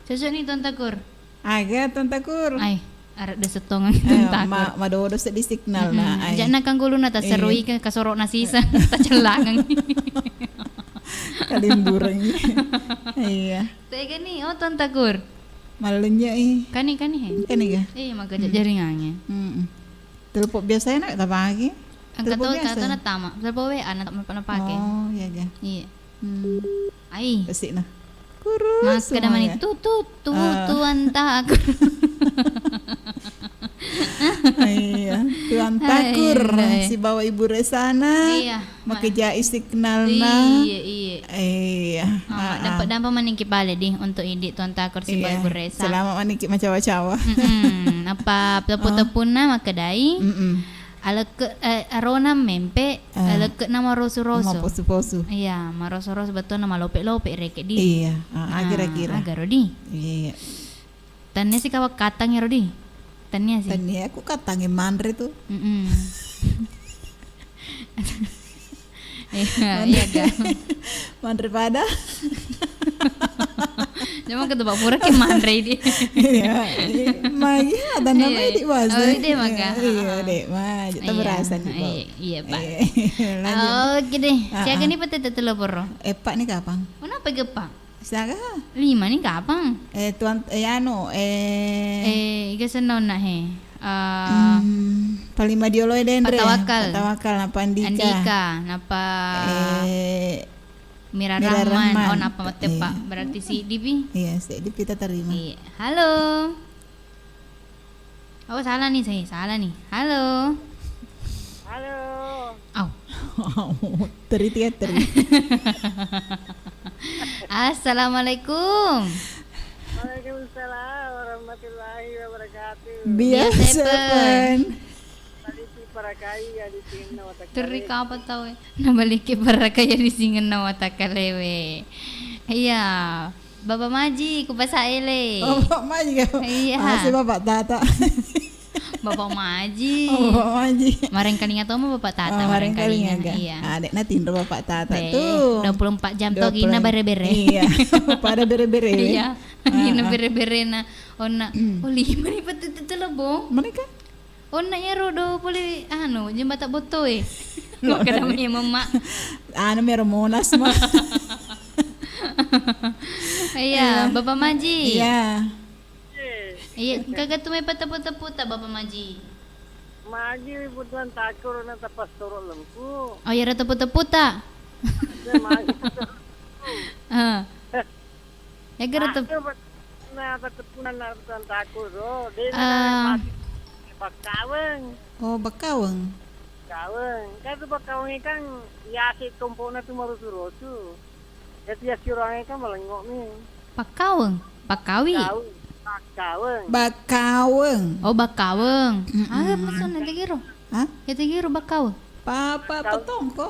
Cocok nih Tuan Takur. Aga Tuan Takur. Ai, arep de settongan Tuan Takur. Ma-, madodo seddi signal na. Ai. Jana kangguluna taserui ke kasorokna sisa tacellangang. Kalimbureng. Iya. Tega nih, oh Tuan Takur. Malenya i. Kani, kani he. Kani ga? Iya, maka jaringannya. Telepon biasa enak tak pagi. Angkat telepon biasa. Angkat na tama. Telepon W A na tak pernah pakai. Oh, iya ga. Iya. Hmm. Ai. Pasti nah. Kurus. Makkeda mani tutut tu Tuan Takur. Iya, Tuan Takur. Sibawa Ibu Resana. Iya. Makejai signalna. Iya, iya. Iya. Dapat dampa maniki pale di untuk idi Tuan Takur sibawa Ibu Resa. Selamat maniki macawa-cawa. Apa tepu-tepunna makkedai? Aleke, eh, arona mempe, aleke na marosu-rosu. Maposu-posu. Iya, marosu-rosu bettuanna malope-lope reke di. Iya, ah, kira-kira. Agaro di. Iya. Tannia si kawa katang ero di. Tannia si. Tannia aku katang manre tu. Mm-mm. Iya, iya ga. Manre pada. Cuma ke tempat pura ki manre di. Iya, iya. Magi ada nama Iya. di bahasa. Oh, iya, maka. Iya, Ah. dek, ma, kita Iya. berasa nih, Pak. Iya, iya, Pak. Iya. Lanjut. Oke deh. Ah, Siaga ah. ni pete telepon ro. Eh, Pak ni kapang? Kenapa gepak? Siaga? Lima ni kapang? Eh, tuan, eh, anu, eh. Eh, iga senna onna he. Eh, Hmm, paling madiolo e denre. Patawakal. Patawakal, napa Andika? Andika, napa Eh, Mira Mira Rahman. Rahman. Oh, napa mate, Iya. Pak? Berarti seddi pi? Iya, seddi pi ta terima. Iya. Halo. Oh, salah nih saya, salah nih. Halo. Halo. Au. Teri tiga teri. Assalamualaikum. Waalaikumsalam warahmatullahi wabarakatuh. Biasa Biasa, Pen. Pen. Balik di Parakai ya di sini, Teri kapang tau e. Nabaliki Parakai ya di singenna watakkalewe. Iya, Bapak Maji, ku Pasa Ele. Oh, Bapak Maji, kan? Iya. Masih Bapak Tata. Bapak Maji. Oh, Bapak Maji. Marengkalinga to ma Bapak Tata, Oh, marengkalinga, marengkalinga, kan? Iya. Ah, dek na tinro Bapak Tata Be, tuh. dua puluh empat jam to gina Dua puluh. bere-bere. Iya. Pada bere-bere. Iya. Ah, Gina ah. bere-bere na onna. Hmm. Oh, lima ni pete telepon. Mana kan? Onna iyaro do pole anu, jembatan Botto e. Lo kada meni mamma. Anu mero Monas ma. Iya, Bapak Maji. Iya. Iya, engka tu mai pateppu-teppu ta Bapak Maji. Maji butuhan takur na tapas toro lempu. Oh, iyaro teppu-teppu ta. Iya, Maji. Ah. Ega ro tep- Aku bet-, na, beteppunan na, beteppunan taku ro. De na Ah. pasti bakkaweng. Oh, bakkaweng. Kaweng. Kan tu bakkaweng kan yase tompokna tu marosu-rosu. Jadi ya sirange kan malengo mi. Bakkaweng, bakkawi. Kaweng. Bakkaweng. Bakkaweng. Oh, bakkaweng. Mm-mm. Aga maksudna tegiro? Hah? Ya tegiro bakkaweng. Papa Kau- petongko.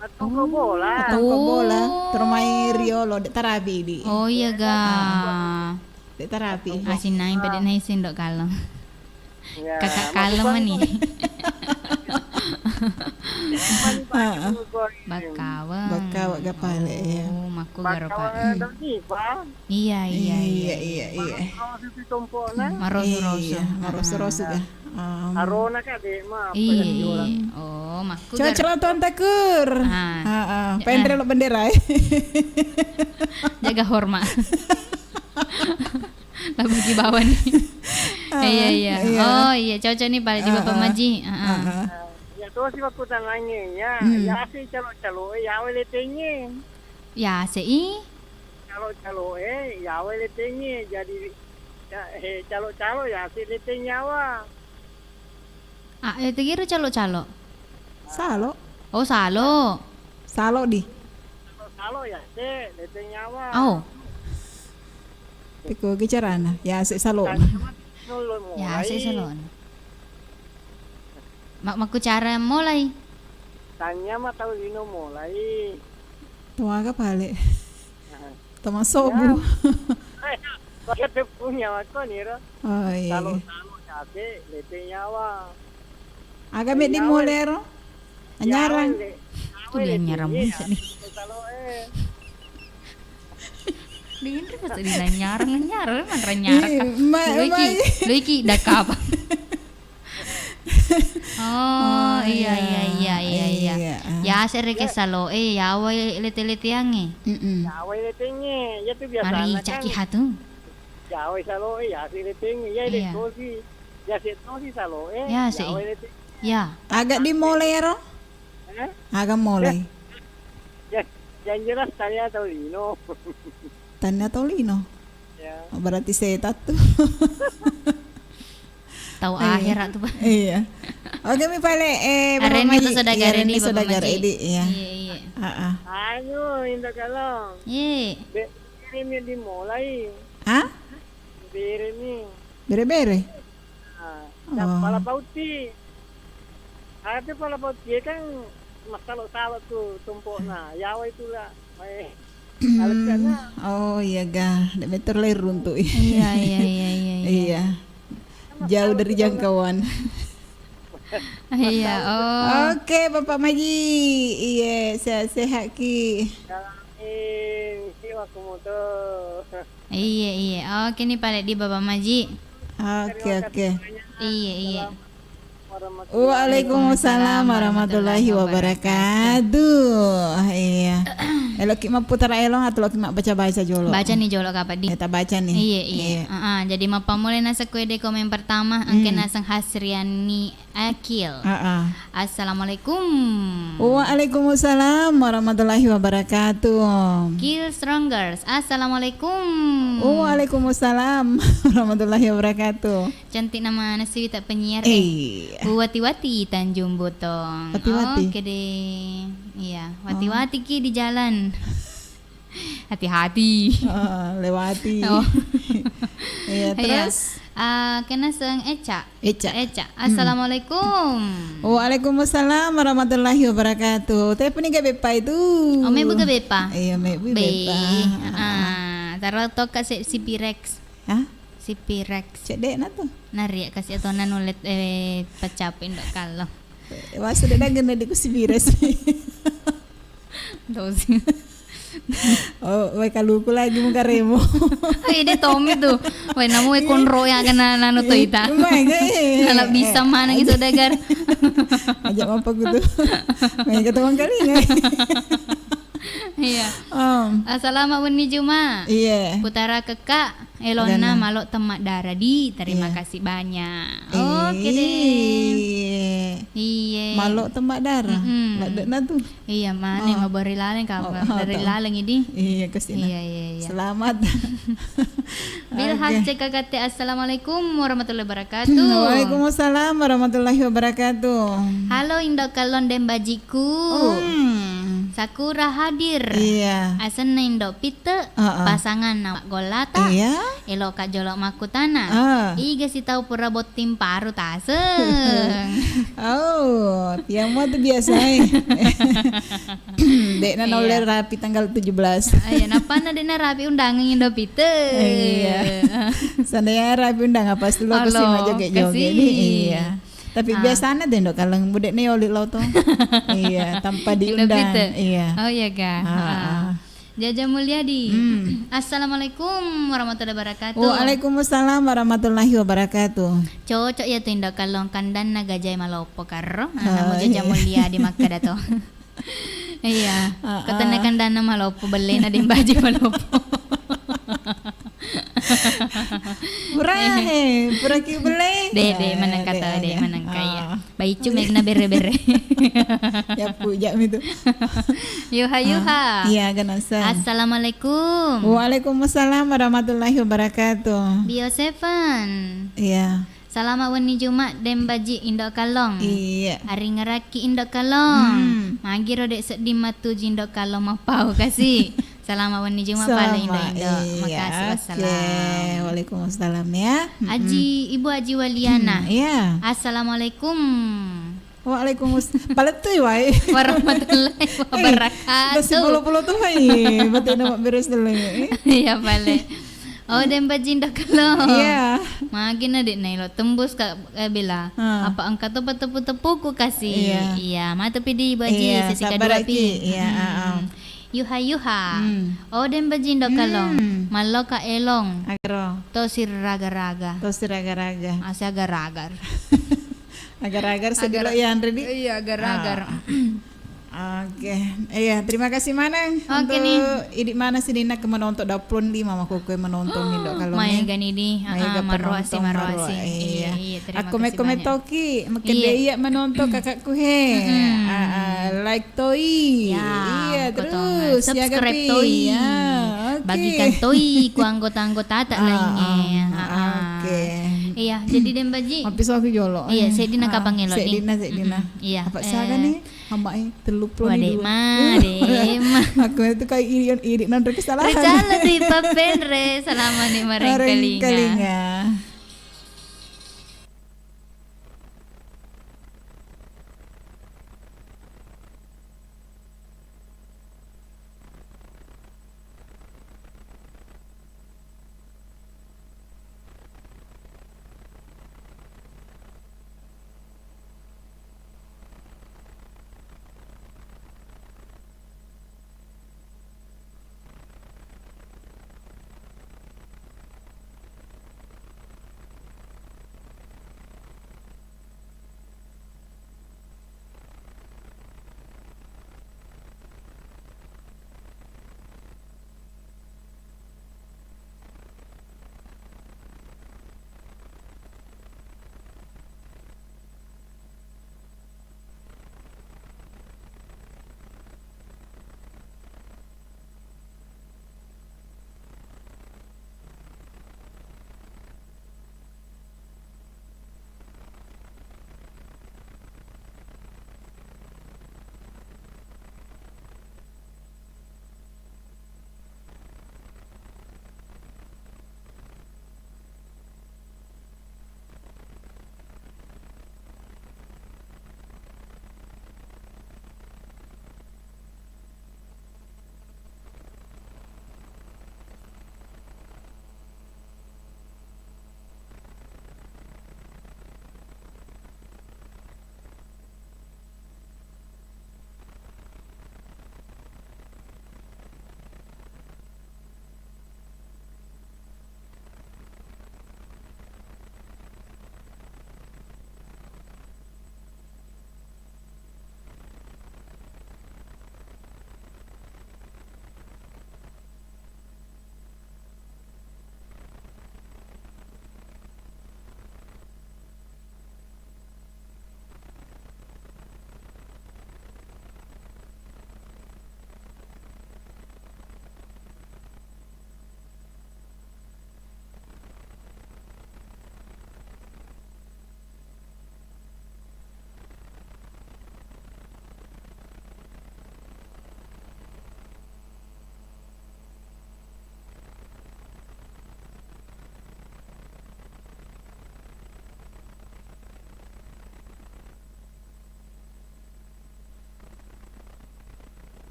Matongko bola. Matongko bola. Oh. Terus main riolo, dek tarapi di. Oh, iya, ga. Ah, dek tarapi. Asin naing pede naising dok kalem. Ya, Kakak kalem maksudnya nih. Heeh. Bakawang. Bakawang gapale, ya. Oh, makku garo, Pak. Bakawang dong, Pak. Iya, iya, iya, iya, iya. Marosu-rosu tompokna. Marosu-rosu. Iya, marosu-rosu ga. Arona ka de ma. Iya, iya. Oh, makku. Cocok tuan takur. Ah. Heeh. Penre lo bendera, eh. Jaga hormat. Lagu ki bawah nih. Iya, iya. Oh, iya, cocok nih pale di Bapak Maji. Heeh. Ya tosi wakku tanangnge ya. Ya ase calo-calo, ya wele tenge. Ya ase i. Calo-calo e, yawa letenge. Jadi, ya, he, calo-calo ya, si leteng yawa. Ah, eh, tegiro calo-calo? Salo. Oh, salo. Salo di. Salo, salo ya, se, leteng yawa. Oh. Peko ge carana, ya se salo. Tanya mah, nolo Ya, mulai. Ase salona. Ma-, makkucara molai? Tanya ma tau lino molai. Toaga pale. Nah. Tama sobu. Ya. Pakai punya makko niro. Oh, iya. Salo-salo cabe, lete nyawa. Aga meddi molero? Anyarang. Tuh, anyarang musa nih. Dengan dia pasti di anyarang, anyarang, emang anyarang. Iya, ma-, lo iki, ma-, lo iki dakapa? Oh, iya, iya, iya, iya, iya. Iya, ah. Ya, ase reke salo, eh, yawa lete-leteangnge. Mm-mm. Yawa letengnge, ya tuh biasa. Mari, caki hatu. Yawa salo, eh, ya, ase letengnge, ya, iya. Tosi. Ya, se tosi salo, eh, ya, se. Ya. Aga di molero? Eh? Aga molai. Ya, yang jelas tania tau lino. Tania tau lino? Ya. Berarti setan tuh. Tau akhirat tuh, Pak. Iya. Oke, mi pale, eh, Bapak Maji. Iya, Reni Sodagar Edi, iya. Iya, iya. Heeh. Ayo, Indah Kalong. Iya. Be-, ini mi dimulai. Hah? Bere mi. Bere-bere? Ah, oh. Pala pauti. Ada pala pauti kan masalo-salo tuh tumpokna. Yawa itulah. Eh, hmm. Oh, iya ga. Dek meter lahir runtuh. Iya, iya, iya, iya, iya. Iya. Jauh dari jangkauan. Iya, oh. Oke, Bapak Maji. Iya, sehat-sehat ki. Amin. Si waktu motor. Iye, iye. Oke ni pale di Bapak Maji. Oke, oke. Iye, iye. Waalaikumsalam warahmatullahi wabarakatuh. Iya. Eloki mapputara elong atau eloki mabbaca-baca jolo? Baca ni jolo kapang di. Iya, ta baca ni. Iye, iye. Iya. Heeh, jadi mappammula naseng ko de komen pertama, engka naseng Hasriani Akil. Heeh. Assalamualaikum. Waalaikumsalam warahmatullahi wabarakatuh. Kil Strongers. Assalamualaikum. Waalaikumsalam warahmatullahi wabarakatuh. Cantik nama nasi wita penyiar, eh. Iya. Wati-wati Tanjung Botong. Wati-wati. Oke deh. Iya, wati-wati ki di jalan. Hati-hati. Oh, lewati. Oh. Iya, terus? Ah, kena seng Eca. Eca. Eca. Hmm. Assalamualaikum. Waalaikumsalam warahmatullahi wabarakatuh. Telepon ni ga beppa itu? Oh, mebu ga beppa? Iya, mebu beppa. Ah, taro toka se si Pirex. Hah? Si Pirex. Cedek na tu. Nari kasi atau nanulet, eh, pecapin dok kalau. Wasa de dagen na di ku si Pirex. Dosi. Oh, wai kaluku lagi muka remo. Oh, ide Tommy tu. Wai namu wai konro ya kena nanu to ita. Mai ga, eh. Nala bisa mana gitu dagar. Aja apa gitu. Mai ketemu kali ngai. Iya. Assalamat wenni Juma. Iya. Putara kekak. Elonna malo temmaddara di. Terima kasih banyak. Oke deh. Iye. Malo temmaddara. Ladde'na tu. Iya, mane mabari laleng ka. Dari laleng idi. Iya, kesina. Iya, iya, iya. Selamat. Bil Hasce Kagatte, assalamualaikum warahmatullahi wabarakatuh. Waalaikumsalam warahmatullahi wabarakatuh. Halo Indo Kallong dan Bajiku. Sakura hadir. Iya. Asenna Indo Pitte, pasanganna Waggollata. Iya. Eloka jolo makkutana. Iga si tau pura botting paru taseng. Oh, tiang mo tu biasa e. De'na naulle rapi tanggal tujuh belas. Iya, nappanna de'na rapi undangan Indo Pitte. Iya. Sandaya rapi undangan pasti lo kesini joget-joget ni. Iya. Tapi biasana de Indo Kallong budek ne oli lo to. Iya, tanpa diundang. Iya. Oh iya ga. Jaja Mulyadi. Assalamualaikum warahmatullahi wabarakatuh. Waalaikumsalam warahmatullahi wabarakatuh. Cocok ya tu Indo Kallong kandanna gajai maloppo karro. Namu Jaja Mulyadi makkeda to. Iya. Katana kandanna maloppo, bellena de baji maloppo. Pura he, pura ki belle. De, de, manengka to, de, manengka iya. Baicu megna bere-bere. Ya puja mi tu. Yuha, yuha. Iya, ganasa. Assalamualaikum. Waalaikumsalam warahmatullahi wabarakatuh. Bio Seven. Iya. Salama wenni Juma, Deng Baji Indo Kallong. Iya. Aringerakki Indo Kallong. Magiro dek sedding matuju Indo Kallong mappau kasi. Salama wenni Juma pale Indo-Indo. Makasih, wassalam. Waalaikumsalam ya. Aji, Ibu Aji Waliana. Iya. Assalamualaikum. Waalaikumsalam. Palettui wae. Warahmatullahi wabarakatuh. Kasi pulo-pulo tu hai. Bate nama beres dulu. Iya pale. Oh, Deng Baji Indo Kallong. Iya. Magi na dek nailo tembus ka, eh, Bella. Apa engka to patepu-tepuku kasi. Iya. Iya, matu pidi Baji sesi kedua pi. Iya. Yuha-yuha. Oh, Deng Baji Indo Kallong. Mallo ka elong. Agaro. To siraga-raga. To siraga-raga. Asi agar-agar. Agar-agar sedih lo ya, Andre, di? Iya, agar-agar. Oke. Iya, terima kasih maneng untuk Idi mana sini nak menonton dua puluh lima mako kue menonton Indo Kallong. Mai gani di. Maega maroasi, maroasi. Iya. Aku komen toki, makin dia iya menonton kakakku he. Like toi. Iya, terus subscribe toi. Bagikan toi ku anggota-anggota tak lainnya. Oke. Iya, jadi Deng Baji. Habis aku jolo. Iya, sedina kapang elo ni. Sedina, sedina. Iya. Apa saga nih? Hamba e tellu puluh dua. Dema, dema. Aku itu kayak iri, iri non kesalahan. Ricala di papenre, salama ni marengkalinga.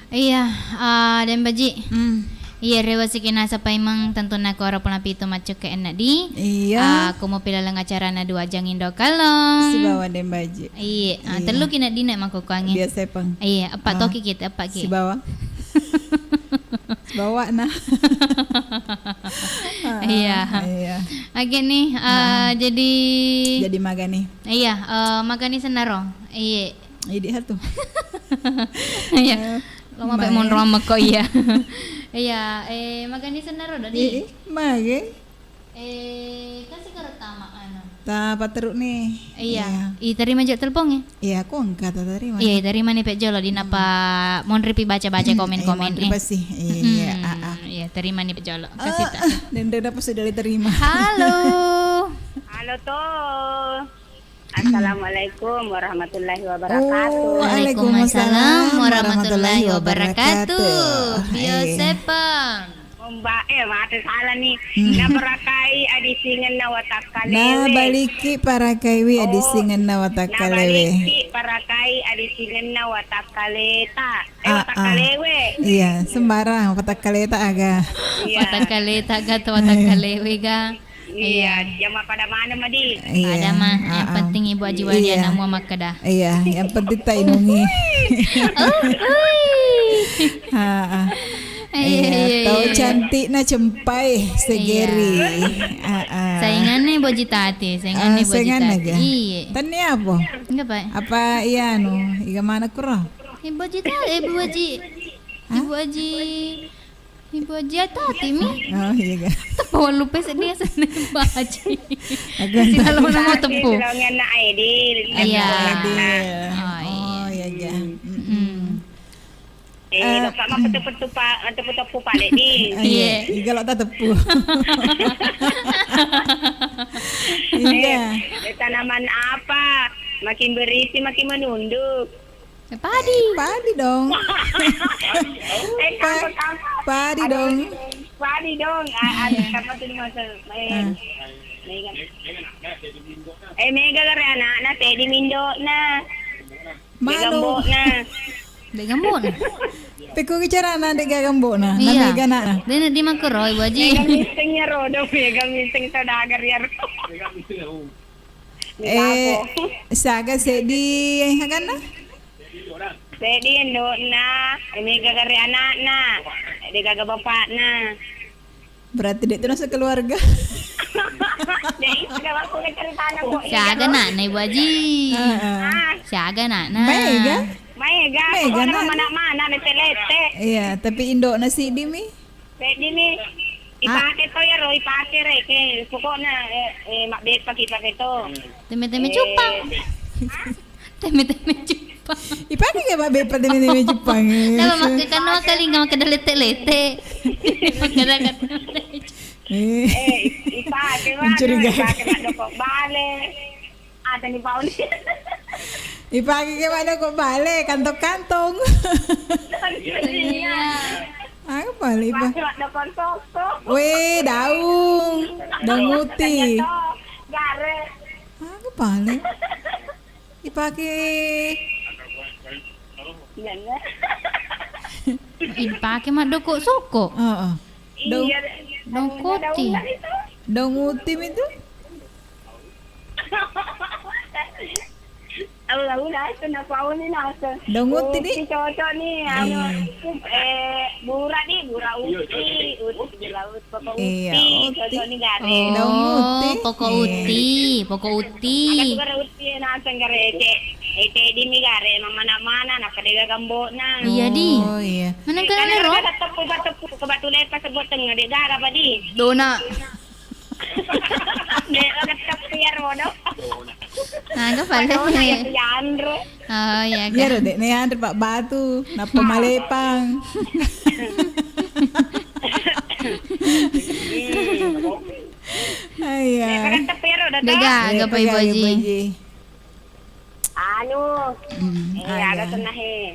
Iya, ah, Deng Baji. Hmm. Iya, rewa sikina sapaimeng tentunna ko ora puna pitu maccukke ennedi. Iya. Ah, ko mopi laleng acarana dua jang indo kalong. Sibawa Deng Baji. Iya, ah, iya. Tellu kina dine makukuangi. Biasa peng. Iya, eppa toki kita, eppa ki. Sibawa. Sibawa na. Iya. Iya. Oke nih, ah, jadi. Jadi magani. Iya, eh, magani senaro. Iya. Idi hatu. Iya. Eh, lo mape monro mekko iya. Iya, eh, magani senaro dadi. Iya, mage. Eh, kasi karo tama anu. Ta pateru nih. Iya. Iya. Ih, terima je telepon ya. Iya, aku engka ta terima. Iya, terima nih pek jolo di napa monri pi baca-baca komen-komen eh. Monri pasti. Iya, ah, ah. Iya, terima nih pek jolo. Kasih ta. Dan dia dapat sudah diterima. Halo. Halo, to. Assalamualaikum warahmatullahi wabarakatuh. Oh, waalaikumsalam warahmatullahi wabarakatuh. Bio sepang. Mbak, eh, mate salah nih. Hmm. Naparakai adisingenna watakkalewe. Nabaliki parakaiwi adisingenna watakkalewe. Nabaliki parakai adisingenna watakkaleta. Eh, ah, ah. Watakkalewe. Iya, sembarang watakkaleta aga. Iya. Watakkaleta aga atau watakkalewe ga. Iya, iya. Jama pada mana madi? Iya. Pada mah, yang penting Ibu Haji Waliana mau makkeda. Iya, yang penting tak inungi. Oh, ui. Heeh. Iya, iya, tau iya. Cantikna cempai segeri. Iya. Heeh. Saingannya Boji Tati, saingannya Boji Tati. Iya. Tania apa? Enggak, Pak. Apa iya anu, iga mana kuro? Ibu Haji Tati, Ibu Haji. Hah? Ibu Haji Ibu Haji Tati mi? Oh, iya ga. Tepo lupa sedih seneng baji. Aku si dalam nama tepo. Iya. Oh, iya ga. Eh, lo sama petu-petu pak, tepu-tepu pak Dedi. Iya, iga lo tak tepu. Iya. Eh, tanaman apa? Makin berisi, makin menunduk. Eh, padi. Eh, padi dong. Eh, kamu, kamu. Padi dong. Padi dong. Ah, ada sama tuh di masa. Eh, Mega. Eh, Mega kare anakna, Teddy Mindona. Manu. Begambona. Begambona. Pekko bicara anak dek gambona. Iya. Mega nak. Dene di makro, Ibu Haji. Mega missing ya, Rodo. Mega missing saudagar ya, Rodo. Eh, saga seddi haganna? Seddi indo'na, mega gare anakna, de gaga bapakna. Berarti de tu nasa keluarga. Jadi, segala aku ceritana kok. Siaga nakna, Ibu Haji? Heeh. Ah. Siaga nakna? Mega? Mega, mega pokoknya nak. Mana-mana, lete-lete. Iya, tapi indo'na siddi mi? Seddi mi. Ah. Ipake to iyaro, ipake reke. Pokokna, eh, eh, mabbeppa ki ipake to. Teme-teme cupang. Teme-teme cupang. Ipake ke mabbeppa teme-teme cupang, eh. Nama makke kan nama kalinga makke dalete-lete. Makke dalete-lete. Eh. Eh, ipake, ipake maddoko bale. Ada ni Pauli. Ipake ke maddoko bale, kantong-kantong. Iya. Aga pale ipa-, ipake maddoko toko. Weh, daung. Daung uti. Gare. Aga pale. Ipake. Iya, iya. Ipake maddoko soko. Heeh. Daung, iya, daung koti. Daung uti mi tu. Daung uti ni. Cocok ni, anu, eh, bura ni, bura uti, uti, bura uti, poko uti, cocok ni gare. Daung uti. Oh, poko uti, poko uti. Aga tu gare uti, naseng gare, cek. Eh, cek di mi gare, mamana-mana, nappa de gaga gambokna. Iya, di. Oh, iya. Mana kena ro? Teppu, teppu, ke batu lepas sebut tengah, de gaga apa di? Dona. Dek, lo ketok piar bodoh. Nah, ke paling. Dona ya, tu yanre. Oh, iya, kan. Iya, Dek, ne yanre pak batu, nappa malepang. Iya. Dek, lo ketok piar bodoh. Dek, gaga apa, Ibu Haji? Anu, eh, aga tenna he.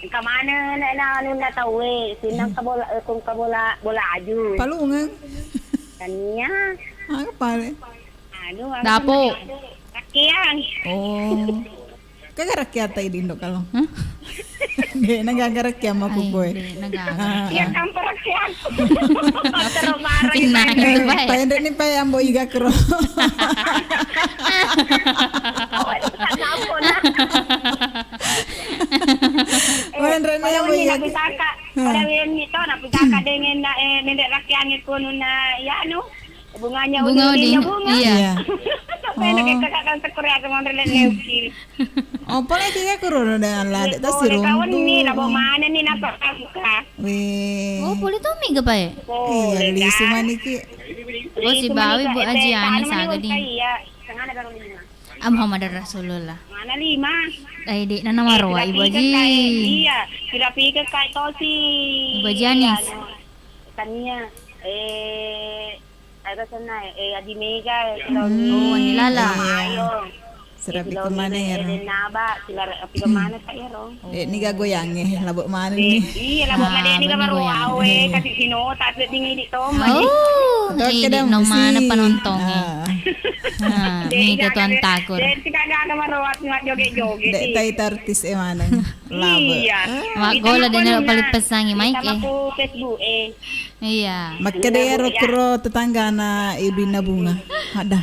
Engka maneng na, na anunna tauwe, sinnang ka bola, eh, kung ka bola, bola aju. Palungeng. Tania. Aga pale? Anu, aga tenna he. Pakeang. Oh. Kagarakke atai dindo kalau. Hah? De' na gagarakke ammaku koe. Iya, tanpa rakke aku. Terus marah. Cinna, gitu, baik. Paenre ni pae ambo iga kro. Waenre ni ambo iga. Pusaka. Pada wenni to na pusaka dengan na, eh, nende rakke ange kununa, ya, anu. Bunganya bunga udin, bunga. Iya. Sampai nak kita katakan sekuriaga mau rela neukil. Oh, pole ki ga kurono dengan lade' tasirung. Kawan ni, labo mana ni napa buka? Weh. Oh, pole to mi ga pae? Iya, lisu maniki. Oh, sibawi Bu Aji Ani saga di. Iya, setengah ada baru lima. Ah, Muhammad Rasulullah. Mana lima? Eh, de' na maroa Ibu Aji. Iya, sudah pikir kai tosi. Ibu Aji Anis. Tania, eh, Aga senna, eh, Adi Mega, eh, Siloni. Oh, Andi Lala. Ayo. Serapi kemana ya, Ro? Naba, sila api kemana tak ya, Ro? Eh, ni ga goyang, eh, labuk mana ni? Iya, labuk mana ni ga baru awe, kasih sino, tak ada dingin di Tom. Oh, eh, di no mana penontongi. Ah, ni itu tuan takur. Dan tidak ada baru joget-joget. Dek tai artis eh mana? Labuk. Iya. Mak gola dan paling pesangi Mike, eh. Aku Facebook, eh. Iya. Makkeda ero kuro tetanggana Idina Bunga. Ada.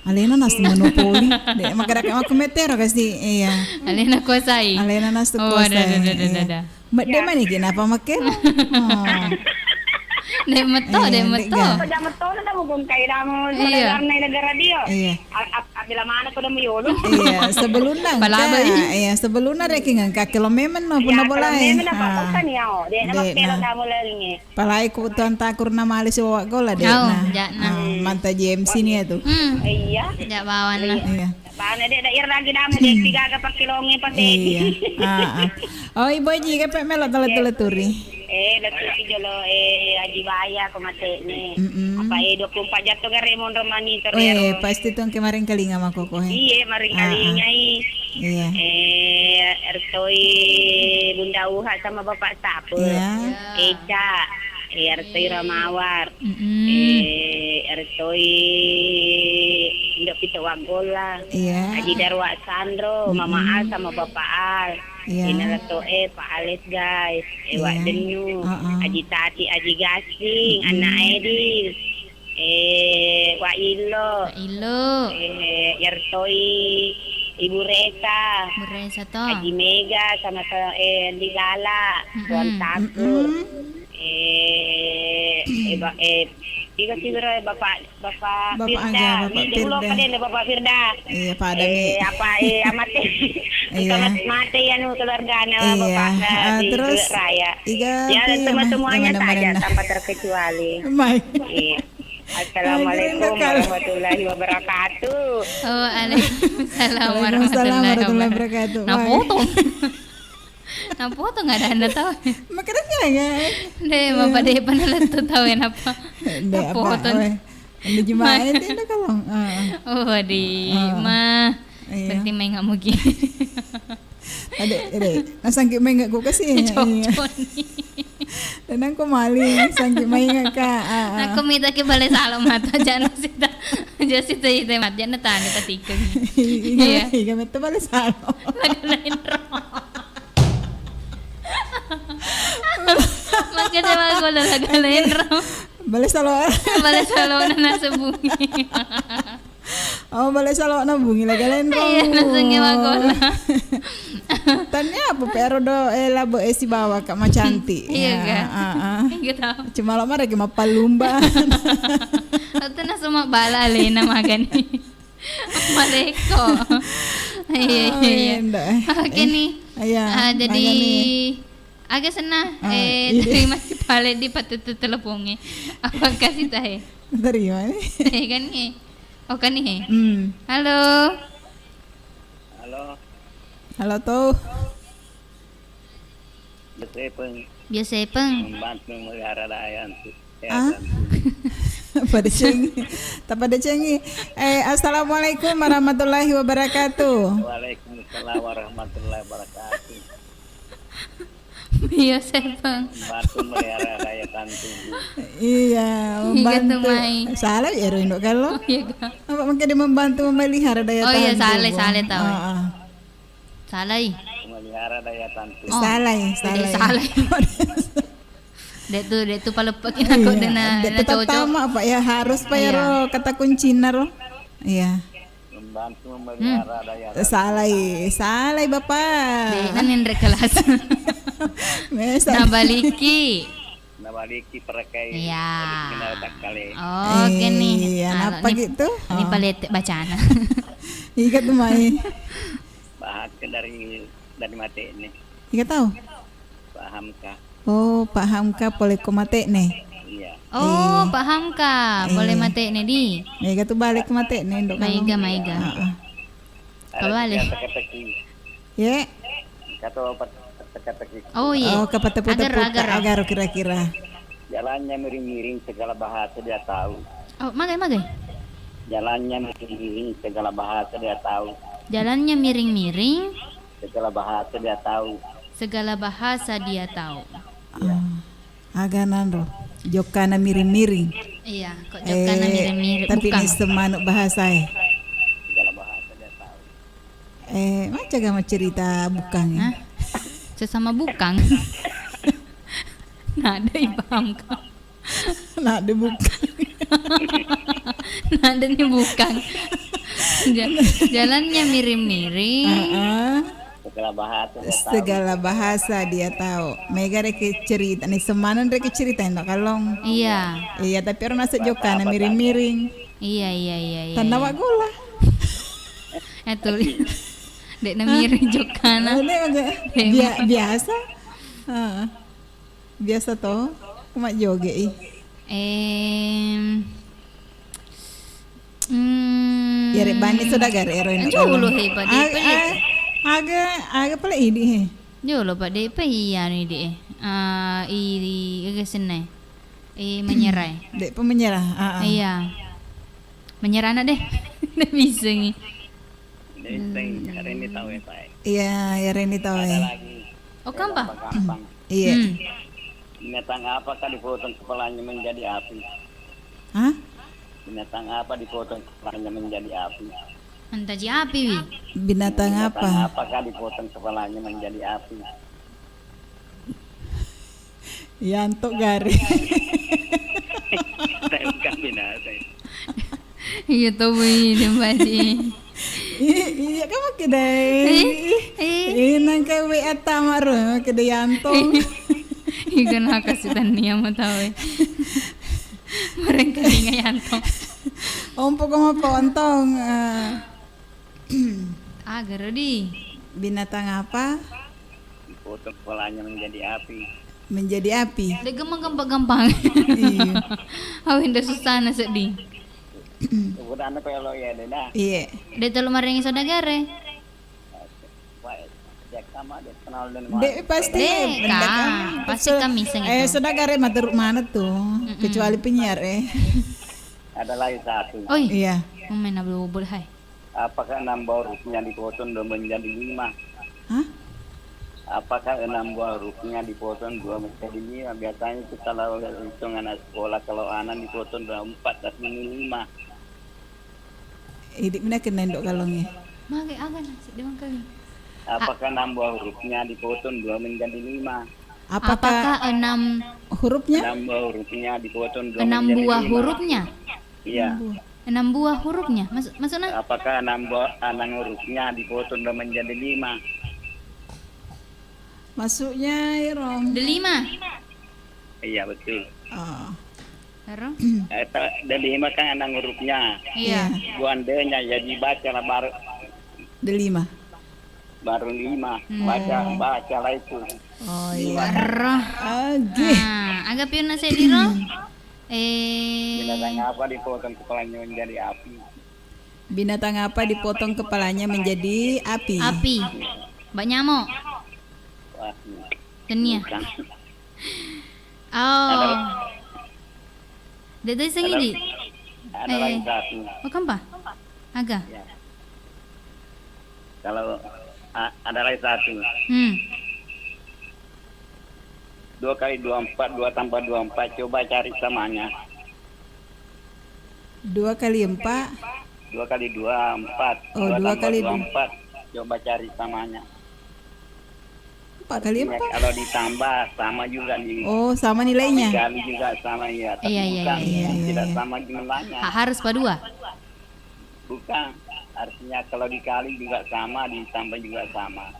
Alena nasu monopoli. De', makkeda makku metero kasi. Iya. Alena kuasai. Alena nasu kuasai. Oh, ada, ada, ada, ada. Medde maniki napa makke? Oh. De' metto, de' metto. Apa jam metto na kamu guntai damu. Iya. Karena negara dia. Iya. Abila mana ko demu yolo. Iya, sebelumna engka. Iya, sebelumna reki engka kelo memeng no punna bola e. Memeng apa kan ya, oh. De' na makke damu lalinge. Palai ku tuan takur na male sibawa gola de' na. Manta J M C ni ya tu. Iya. Ja bawanna. Iya. Bana de' daerah lagi damu de' tiga ga pakkilongi pate. Iya. Ah, ah. Oh, Ibu Aji, ga pe melo tala tula turi. Eh, lettu jolo, eh, Aji Baya ko mate ni. Apa, eh, dua puluh empat jam to gare monro mani to. Eh, pasti tu engke maring kalinga mako ko, eh. Iya, maring kalinga i. Iya. Eh, ertoi Bunda Uha sama Bapak Sapur. Iya. Eca, eh, ertoi Ramawar. Eh, ertoi Indo Pito Waggola. Iya. Aji Darwa Sandro, Mama Al sama Bapak Al. Iya. Ina lettu, eh, Pak Alex, guys. Eh, Wak Dennu. Aji Tati, Aji Gasing, Anak Edil. Eh, Wak Illo. Wak Illo. Eh, ertoi Ibu Resa. Bu Resa to. Aji Mega sama to, eh, Andi Lala. Tuan Takur. Eh, eh, ba-, eh, tiga-tiga Bapak Bapak Firda, Firda. Iya, pada mi. Eh, apa, eh, amate. Iya. Mate ya nu keluargana Bapak di terus Raya. Iga ya, semua-semuanya saja tanpa terkecuali. Mai. Iya. Assalamualaikum warahmatullahi wabarakatuh. Oh, waalaikumsalam warahmatullahi wabarakatuh. Nah, potong. Napotong adanna tau. Makkeda siaga. De', mapadepa nalettu tau e nappa. De' apa, napotong. Anu jemaah itu kalong. Oh, di ma. Iya. Berarti main nggak mungkin. Ade, ade. Nasangki main nggak ku kasih. Cocok ni. Tenang ko mali, sangki main nggak ka. Nakko mita ke bale salo mata jana sita. Jana sita ite mat jana tani tatikeng. Iya, iya, metta bale salo. Laga lain ro. Makanya magola laga lain ro. Bale salo. Bale salo na nasebungi. Oh, bale salo na bungi laga lain ro. Iya, nasengnge magola. Tania apa pero do, eh, labo, eh, sibawa ka macanti. Iya, ga? Ah, ah. Iya, tau. Cuma lo mare ke mappalumba. Atau nasu mabbala alena magani. Maleko. Iya, iya, iya. Oke ni. Iya. Ah, jadi aga senna, eh, terima kasih pale di patut teleponnya. Apa kasih tahe? Terima ni. Eh, kan ni. Oh, kan ni he. Hmm. Halo. Halo. Halo to. Biasa peng. Biasa peng. Membantu melihara daya antu. Ah? Pada ceng. Tak pada cengi. Eh, assalamualaikum warahmatullahi wabarakatuh. Waalaikumsalam warahmatullahi wabarakatuh. Iya, Sepang. Membantu melihara daya tahan tubuh. Iya, membantu. Salah ya, Roy, kalau. Oh, iya, Kak. Apa mungkin dia membantu memelihara daya tahan tubuh? Oh, iya, salah, salah tahu. Ah, ah. Salai. Memelihara daya tahan tubuh. Oh, salai, salai. Salai. De'tu, de'tu paleppeki nako dena, dena cocok. De'tu tattama, Pak, ya, harus, Pak, ya, ro kata kuncina ro. Iya. Membantu memelihara daya tahan tubuh. Salai, salai, Bapak. De'na ninre kelas. Mesa. Nabaliki. Nabaliki perekai. Iya. Nabaliki nau takkale. Oh, gini. Iya, napa gitu? Ini palette bacana. Iga tu mai. Bahas dari, dari mate ini. Iga tahu? Paham kah? Oh, paham kah pole ko mate ne? Iya. Oh, paham kah pole mate ne di? Mega tu balik mate ne, ndok. Mega, mega. Heeh. Kebalik. Teka-teki. Ye. Kata apa teka-teki? Oh, iya. Oh, kepata-pata. Agar, agar. Agar kira-kira. Jalannya miring-miring, segala bahasa dia tahu. Oh, magai, magai. Jalannya miring-miring, segala bahasa dia tahu. Jalannya miring-miring. Segala bahasa dia tahu. Segala bahasa dia tahu. Iya. Ah, aga nanro. Jokkana miring-miring. Iya, kok jokkana miring-miring. Tapi bukang. Ni semanu bahasa e. Segala bahasa dia tahu. Eh, macam gak mau cerita bukang ya? Hah? Sesama bukang. Nada ipaham kau. Nada bukang. Nada ni bukang. Ja-, jalannya miring-miring. Heeh. Segala bahasa dia tahu. Segala bahasa dia tahu. Mega reke cerita ni, semanan reke cerita ndo kalong. Iya. Iya, tapi orang nasa jokkana miring-miring. Iya, iya, iya, iya. Tanna wa gula. Eh, tuli. Dek na miring jokkana. Ini aja. Bia-, biasa. Heeh. Biasa to, kuma joge i. Em, mm, yare bani soda gare ero ino jolo he, Pak, de, Pak, de. Aga, aga pale idi he. Jolo, Pak, de, Pak, iya ni de. Ah, i, i, aga senna e. Eh, menyerah e. De, Pak, menyerah. Ah, ah. Iya. Menyerah anak deh. Ndak bisa ngi. Ndak bisa ngi. Hari ini tahu ya, saya. Iya, hari ini tahu ya. Ada lagi. Oh, kampa? Gampang-gampang. Iya. Hmm. Binatang apakah dipotong kepalanya menjadi api? Hah? Binatang apa dipotong kepalanya menjadi api? Mentaji api, wi. Binatang apa? Binatang apakah dipotong kepalanya menjadi api? Yanto gare. Tengka binatang. Iya to, wé, dé' mbaji. I-, iya, kan makkeda. Eh, eh. Eh, nangka W A tama ro, makkeda Yantong. Iga nakasi tania matawe. Merengkalinga Yantong. Ompo ko mapontong, eh. Aga ro di? Binatang apa? Dipotong kepalanya menjadi api. Menjadi api. Dé' gampang-gampang. Iya. Awé nda susana seddi. Ukurana ko elo iya dé' na. Iya. Dé' tolo marengi sodagare. Wah, dia kama, dia kenal dan dé' pasti. Dé' benda ka, kama. Pasti so-, kami seng eh, itu. Sodagare materuk mana tuh? Mm-mm. Kecuali penyiar, eh. Ada lagi satu. Oi. Iya. Mumena bobol hai. Apakah enam buah hurufnya dipotong dua menjadi lima? Hah? Apakah enam buah hurufnya dipotong dua menjadi lima? Biasanya itu kalau hitung anak sekolah, kalau anak dipotong dua, empat, dan ini lima. Idi' mina kena indok kalonge. Mage aga nasi dua kali. Apakah enam buah hurufnya dipotong dua menjadi lima? Apakah, apakah enam hurufnya? Enam buah hurufnya dipotong dua menjadi lima. Enam buah hurufnya? Iya. Enam buah. Enam buah hurufnya? Maksud-, maksudnya? Apakah enam buah, enam hurufnya dipotong dan menjadi lima? Maksudnya, Irong. Delima? Iya, betul. Oh. Ero? Eh, ta-, delima kan enam hurufnya. Iya. Iya. Buandenya, jadi bacalah baru. Delima. Baru lima. Hmm. Baca, bacalah itu. Oh, iya. Lima. Ero. Oke. Ah, aga piunna seddi ro? Eh. Binatang apa dipotong kepalanya menjadi api? Binatang apa dipotong kepalanya menjadi api? Api. Banyamo. Wah. Tenia. Bukan. Oh. Ada, dé' tadi sengidi. Ada, ada lagi satu. Oh, kampa? Aga? Ya. Kalau a-, ada lagi satu. Hmm. Dua kali dua empat, dua tambah dua empat, coba cari samanya. Dua kali empat? Dua kali dua, empat. Oh, dua tambah dua, empat. Coba cari samanya. Empat kali empat. Kalau ditambah, sama juga nih. Oh, sama nilainya? Dikali juga sama, ya. Tapi iya, iya, bukan, iya, iya, tidak iya, sama jumlahnya. Ha-, harus padua? Bukan. Artinya kalau dikali juga sama, ditambah juga sama.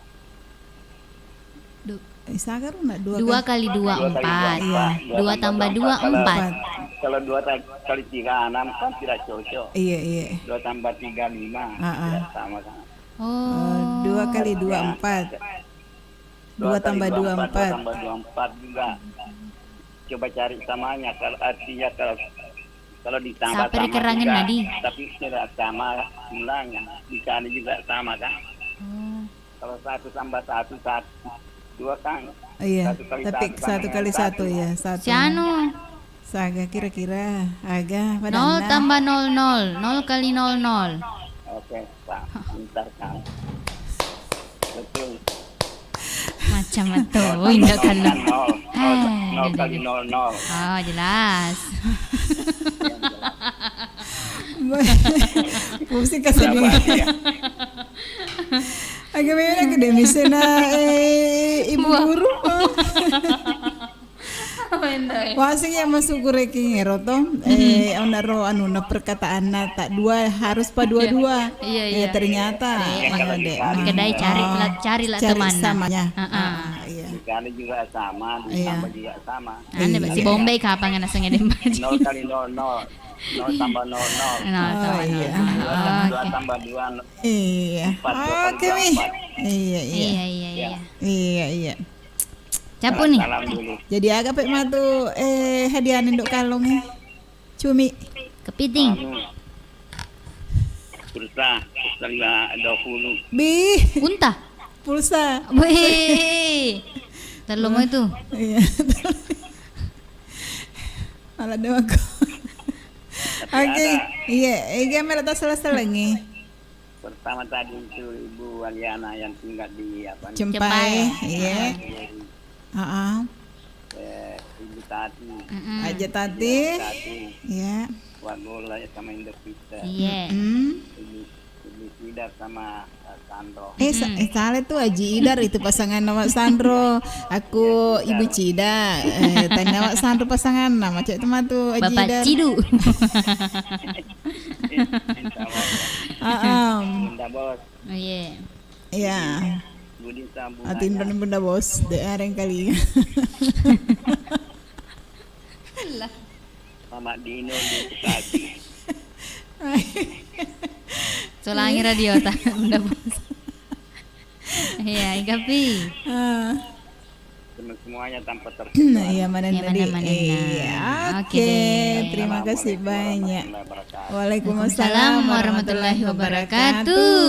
Du- Eh, saga ro, nak? Dua dua kali. Kali dua, dua kali dua, empat. Iya. Dua tambah dua, empat. Kalau dua ta-, kali tiga, enam kan tidak cocok. Iya, iya. Dua tambah tiga, lima. Ah, ah. Tidak sama kan. Oh. Eh, dua kali dua, ya, empat. Dua tambah dua, empat. Dua tambah dua, empat juga. Coba cari samanya. Kalau artinya kalau, kalau ditambah sama juga, tapi tidak sama jumlahnya. Dikali juga sama kan. Oh. Kalau satu tambah satu, satu. Dua kan? Iya, satu kali tapi satu sama dengan satu, satu, ya, satu. Si anu. Saga kira-kira, aga, pada nol tambah nol, nol. Nol kali nol, nol. Oke, Pak. Bentar, Kang. Betul. Macam itu, Indo kalau. Nol, nol, nol kali nol, nol. Oh, jelas. Pusing kasih dia. Agak memang aku deh, misalnya, eh, ibu guru. Waseng iya masukku rekeng ero to, eh, onaro anunna perkataanna tak dua harus pa dua-dua. Iya, iya. Eh, ternyata iya, iya, dek. Kedai cari lah, cari lah temanna. Samanya. Heeh. Ah, iya. Dikali juga sama, ditambah juga sama. Ane, iya, si Bombay kapan ngena sengede baji? Nol kali nol, nol. Nol tambah nol, nol. Nol tambah nol, nol. Oh, iya. Dua tambah dua tambah dua, nol. Iya. Empat, dua kali dua, empat. Iya, iya. Iya, iya, iya. Iya, iya. Capu nih. Salam dulu. Jadi aga pe matu, eh, hadiah Indo Kalong, eh? Cumi. Kepiting. Anu. Pulsa, pulsa lima, dua puluh. Bih. Unta. Pulsa. Wih. Telung itu. Iya. Malah dua aku. Tapi oke, ada. Iya, iya, melo tak salah-salah nih. Pertama tadi itu Ibu Aliana yang tinggal di apa nih? Cempai, Cempai. Iya. Iya. Heeh. Eh, Ibu Tati. Mm-mm. Aja Tati. Iya, Tati. Iya. Wak Gola sama Indo Peter. Iya. Mm-mm. Ibu, Ibu Sidar sama, eh, Sandro. Eh, sa- Mm-mm. Eh, salah tuh Aji Idar itu pasangan nama Sandro. Aku iya, Ibu Sidar. Cida. Eh, tanya Wak Sandro pasangan nama cek teman tuh Aji Bapak Idar. Cidu. Aam. Bunda Bos. Oh, iya. Iya. Budi sama Bunda Atin ya. Bunda Bos, de areng kali. Lah. Mama Dino di Bekasi. Solangi radio ta, Bunda Bos. Iya, Igapi. Ah. Teman semuanya tanpa terkecuali. Iya, mana iya, tadi? Mana, mana, iya, nah. Oke, oke deh. Terima kasih banyak. Assalamualaikum warahmatullahi wabarakatuh. Waalaikumsalam warahmatullahi wabarakatuh.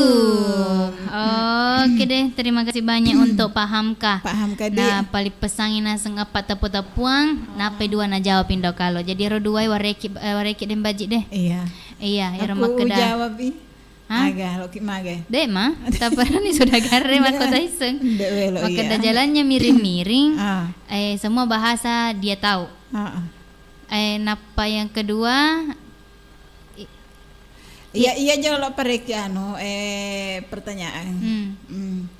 Oke deh, terima kasih banyak untuk Pak Hamka. Pak Hamka, Dik. Nah, paling pesangi naseng apa tepu-tepuang, napa dua najawab Indo Kalo. Jadi ro dua wareki, eh, wareki deng baji deh. Iya. Iya, ero makkeda. Aku jawab, Ih. Hah? Aga, loki maga. De' ma, taparani saudagarre makkota iseng. De' welo, makkeda iya. Jalannya miring-miring, ah. Eh, semua bahasa dia tahu. Ah, ah. Eh, nappa yang kedua, i-, iya, iya, jolo pareki anu, eh, pertanyaan. Hmm. Hmm.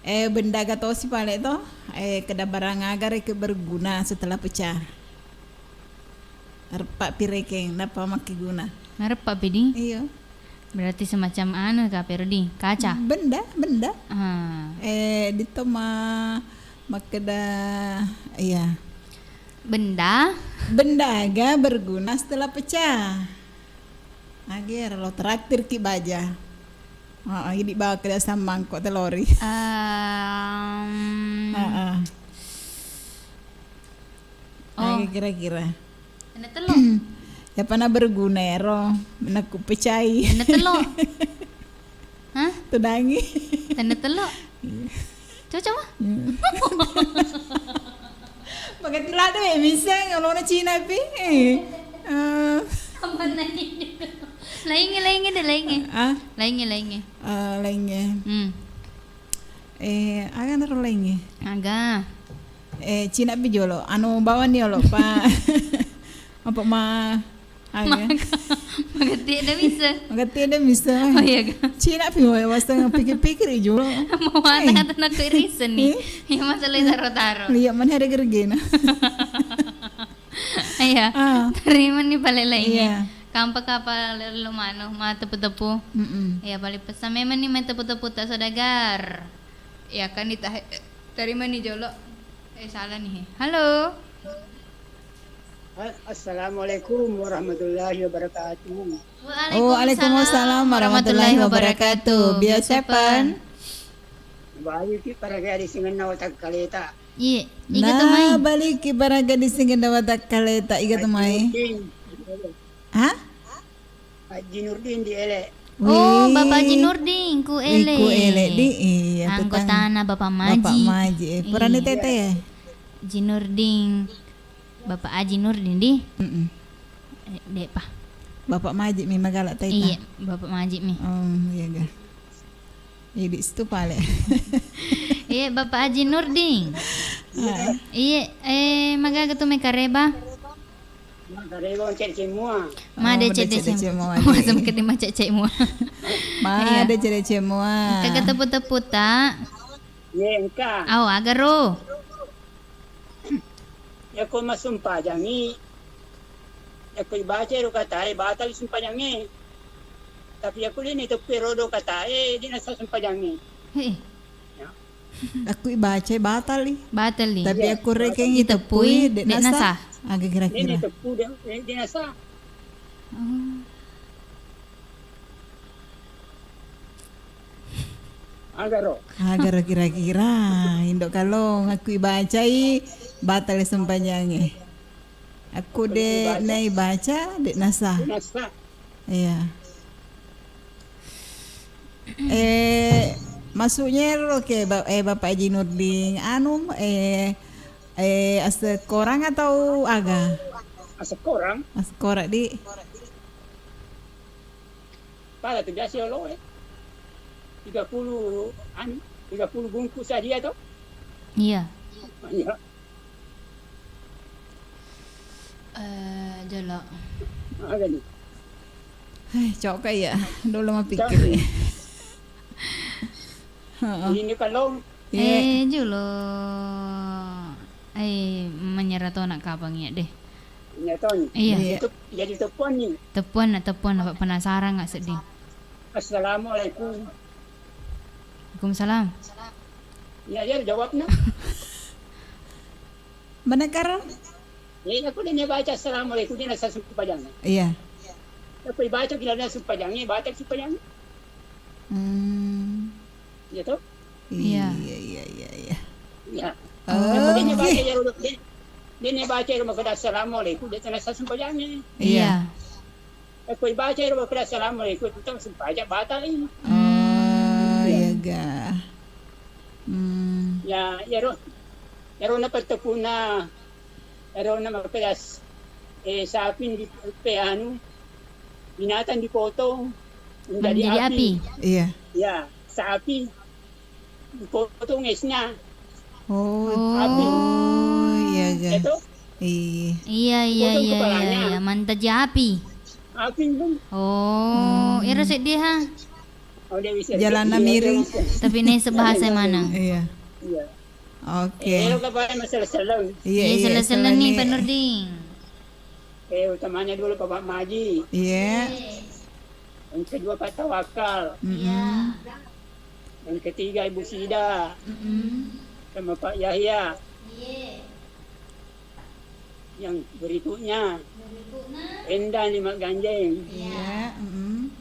Eh, benda aga tosi pale to, eh, keda barang aga reke berguna setelah pecah. Reppa pi rekeng, nappa makkeguna. Nareppa pi di? Iya. Berarti semacam anu ka, Perdi? Kaca? Benda, benda. Ah. Eh, ditto ma-, makkeda, iya. Benda? Benda aga berguna setelah pecah. Agi ero lo traktir ki baja. Heeh, idi bawa ke dasar mangkok telori. Ehm. Heeh. Oh. Agi kira-kira. Tenna tello. Ya, pana berguna ero, menakku pecai. Tenna tello. Hah? Tudangi. Tenna tello. Iya. Cocok mah? Hmm. Pakai tilada ya, bisa, kalau na Cina pi. Eh. Eh. Apa nanya? Lainnya, lainnya deh, lainnya. Ah? Lainnya, lainnya. Eh, lainnya. Hmm. Eh, aga naro laingnge? Aga. Eh, Cina pi jolo. Anu, bawang ni olo, Pak. Apa ma-, Aga? Maka, magatti ada bisa. Magatti ada bisa. Oh, iya, ga? Cina pi wae, wasteng pikir-pikir i jolo. Mau anak atau nak irisan nih? Eh? Ya, masalah taro-taro. Iya, mana ada gergena. Iya. Ah. Terima nih pale lainnya. Iya. Kampa kapal lo mano, ma tepu-tepu. Mm-mm. Iya, paling pesan memang nih main tepu-tepu tak saudagar. Ya kan, ditahe-, terima nih jolo. Eh, salah nih. Halo. Assalamualaikum warahmatullahi wabarakatuh. Waalaikumsalam warahmatullahi wabarakatuh. Bio Seven. Bali ki paraga di singenna watakkaleta. Iya, iga tu mai. Nah, bali ki paraga di singenna watakkaleta, iga tu mai. Hah? Haji Nurdin di Ele. Oh, Bapak Haji Nurdin, ku Ele. Ku Ele di, iya, anggotana Bapak Maji. Bapak Maji, eh. Purane tete ya? Haji Nurdin. Bapak Haji Nurdin di? Mm-mm. Eh, depa. Bapak Maji mi magala teta. Iya, Bapak Maji mi. Oh, iya ga. Idi situ pale. Iya, Bapak Haji Nurdin. Iya, eh, magaga tu mai kareba? Made cedde semua. Made cedde semua. Made cedde semua. Kaga tepu-tepu ta? Iya, engka. Au, agaro. Yako masumpajangi, yako ibaca ro katae, batal sumpajangi. Tapi yako dini tepu ro do katae, dina sa sumpajangi. Hei. Ya. Aku ibaca batal i. Batal i. Tapi aku rekeng itepui, dek nasa. Aga kira-kira. Dek itepui, dek nasa. Oh. Agaro. Agaro kira-kira. Indo kalong aku ibacai batal sempajange. Aku dek nai baca, dek nasa. Dek nasa. Iya. Eh, maksudnya ro ke ba-, eh, Bapak Haji Nurdin, anu, eh, eh, asekorang atau aga? Asekorang. Asekorang di. Pada tu biasa lo eh. Tiga puluh, anu, tiga puluh bungkus saja tu. Iya. Iya. Eh, jolo. Aga ni? Hei, coka iya. Dulu mau pikir. Coka. Heeh. Ini kalau. Iya. Eh, jolo. Eh, menyerah to nak kapang iya deh. Iya to ni. Iya. Iya. Itu jadi telepon ni. Telepon nak, telepon nak, penasaran nggak sedih? Assalamualaikum. Waalaikumsalam. Iya, iya, jawabnya. Manakaro? Iya, aku dia baca assalamualaikum, dia nasa sumpajang. Iya. Aku baca bila dia sumpajang, iya, baca sumpajang. Hmm. Iya toh? Iya. Iya, iya, iya, iya. Iya. Oh, dia baca oke. Ya, dia, dia baca rumah kada assalamualaikum, dia nasa sumpajang. Iya. Iya. Eh, ko ibaca ero makkeda assalamualaikum, itu sumpajang batal ini. Oh, iya ga. Hmm. Ya, ero, ero na pettepunna, ero na makkeda, eh, sapi di pe anu, binatang dipotong menjadi api. Iya. Ya, sapi. Potong esna. Oh. Api. Oh, iya ga. Iya toh? Iya. Iya, iya, iya, iya. Mantaji api. Api kan. Oh, ero seddi ha. Oh, dia bisa. Jalanna miring. Tapi ne sebahasa mana? Iya. Iya. Oke. Eh, ero ka pae masalah seleng. Iya, iya, seleng-seleng ni, Pak Nurdin. Eh, utamanya dulu Bapak Maji. Iya. Yang kedua Pak Tawakal. Mm-mm. Yang ketiga Ibu Sida. Mm-mm. Sama Pak Yahya. Iya. Yang berikutnya. Berikutnya. Endang di Mak Ganjeng. Iya. Iya, mm-mm.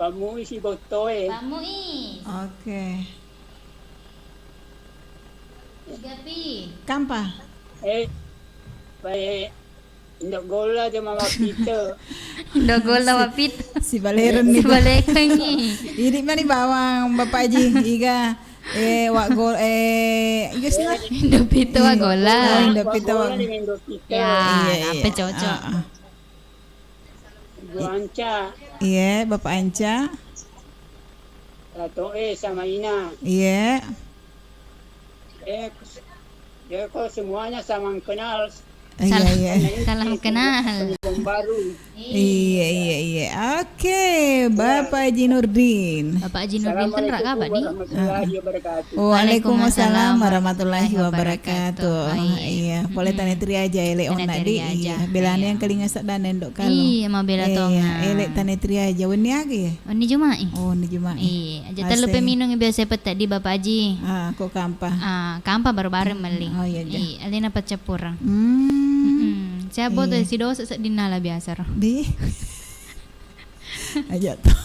Pak Muis Bottoe. Pak Muis. Oke. Tiga pi. Kampa? Eh, baik. Indo golla de mama pita. Indo golla mapit. Si baleren ni. Si baleken ni. Idi mani bawang Bapak Haji, iga, eh, wa gol, eh, iga sih lah. Indo pita wa golla. Oh, Indo pita wa. Wa golla dengan Indo pita. Ya, iya, iya. Apa cocok? Ah, ah. Ibu Anca. Iya, Bapak Anca. Dato' eh sama Ina. Iya. Eh, ya kok semuanya salam kenal. Iya, salam, iya. Salam kenal. Kampung Baru. Iya, iya, iya. Oke, Bapak Haji Nurdin. Bapak Haji Nurdin, tenrak apa, Di? Assalamualaikum warahmatullahi wabarakatuh. Waalaikumsalam warahmatullahi wabarakatuh. Oh, iya. Iya, pole Tanetri aja, ele ona, Di. Iya, belani yang kelinga sedang nendok kalau. Iya, mabela tonga. Ele Tanetri aja. Wenni aga ya? Wenni Juma'i. Oh, wenni Juma'i. Iya, aja tellu peminung biasa petta di Bapak Haji. Ah, kok kampa? Ah, kampa baru bareng melli. Oh, iya, ja. Iya, alena paccappureng. Hmm. Mm-mm. Siapa tuh sidosa seddinna la biasa ro. Di. Aja tuh.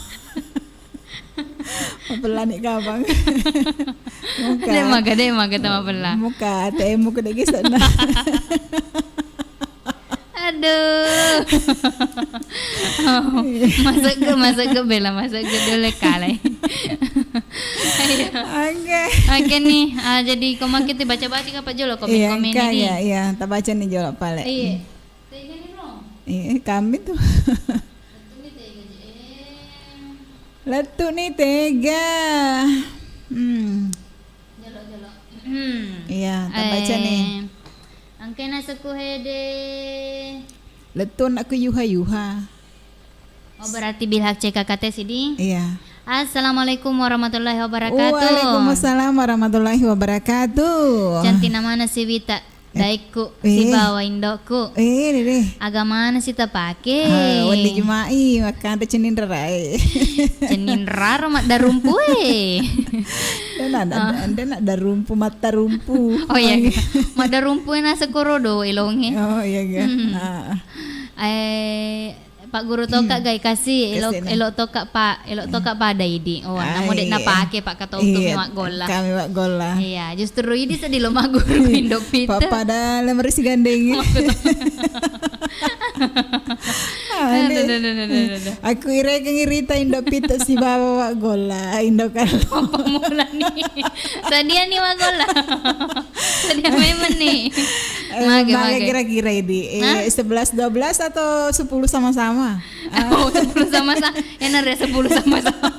Mapellani kapang. Muka. Dek maga, dek maga tama pella. Muka, A T M muka dek gesekna. Aduh. Masuk ke, masuk ke bela, masuk ke dulu kalai. Ayo. Oke. Oke nih, ah, jadi komaki tu baca-baca apa jolo komen-komen ini? Iya, iya, tak baca nih jolo pale. Iya. Tega nih, Bro? Iya, kami tuh. Lettu ni tega. Hmm. Jolo, jolo. Hmm. Iya, tabaca ni. Eh, engkena seku hede. Lettu anakku yuha-yuha. Oh, berarti bilhak C K K T sidi? Iya. Assalamualaikum warahmatullahi wabarakatuh. Waalaikumsalam warahmatullahi wabarakatuh. Cantik namana si Wita. Daikku, sibawa indokku. Eh, deh, deh. Agamana sita pake? Ah, wedding jumai, makkada cenning rarae. Cenning raro maddarumpu e. Dan ada, ada nak darumpu, mata rumpu. Oh iya, maddarumpu e nasa korodo elonge. Oh iya, ga. Hmm. Ah. Eh, Pak Guru toka gai kasi, elok, elok toka pa, elok toka pada idi. Oh, namo dek napake Pak Katoku mi wak golla. Kami wak golla. Iya, justru idi sedih lo Mak Guru Indo Pita. Pada lemari si gandeng. Aku irekeng irita Indo Pita sibawa wak golla, Indo Kalo. Apa mula ni? Sadia ni wak golla. Sadia memang ni. Eh, mage, mage mage. Kira-kira ini. Eh, sebelas dua belas atau sepuluh sama-sama? Oh, sepuluh sama-sama. Enak ya, sepuluh sama-sama.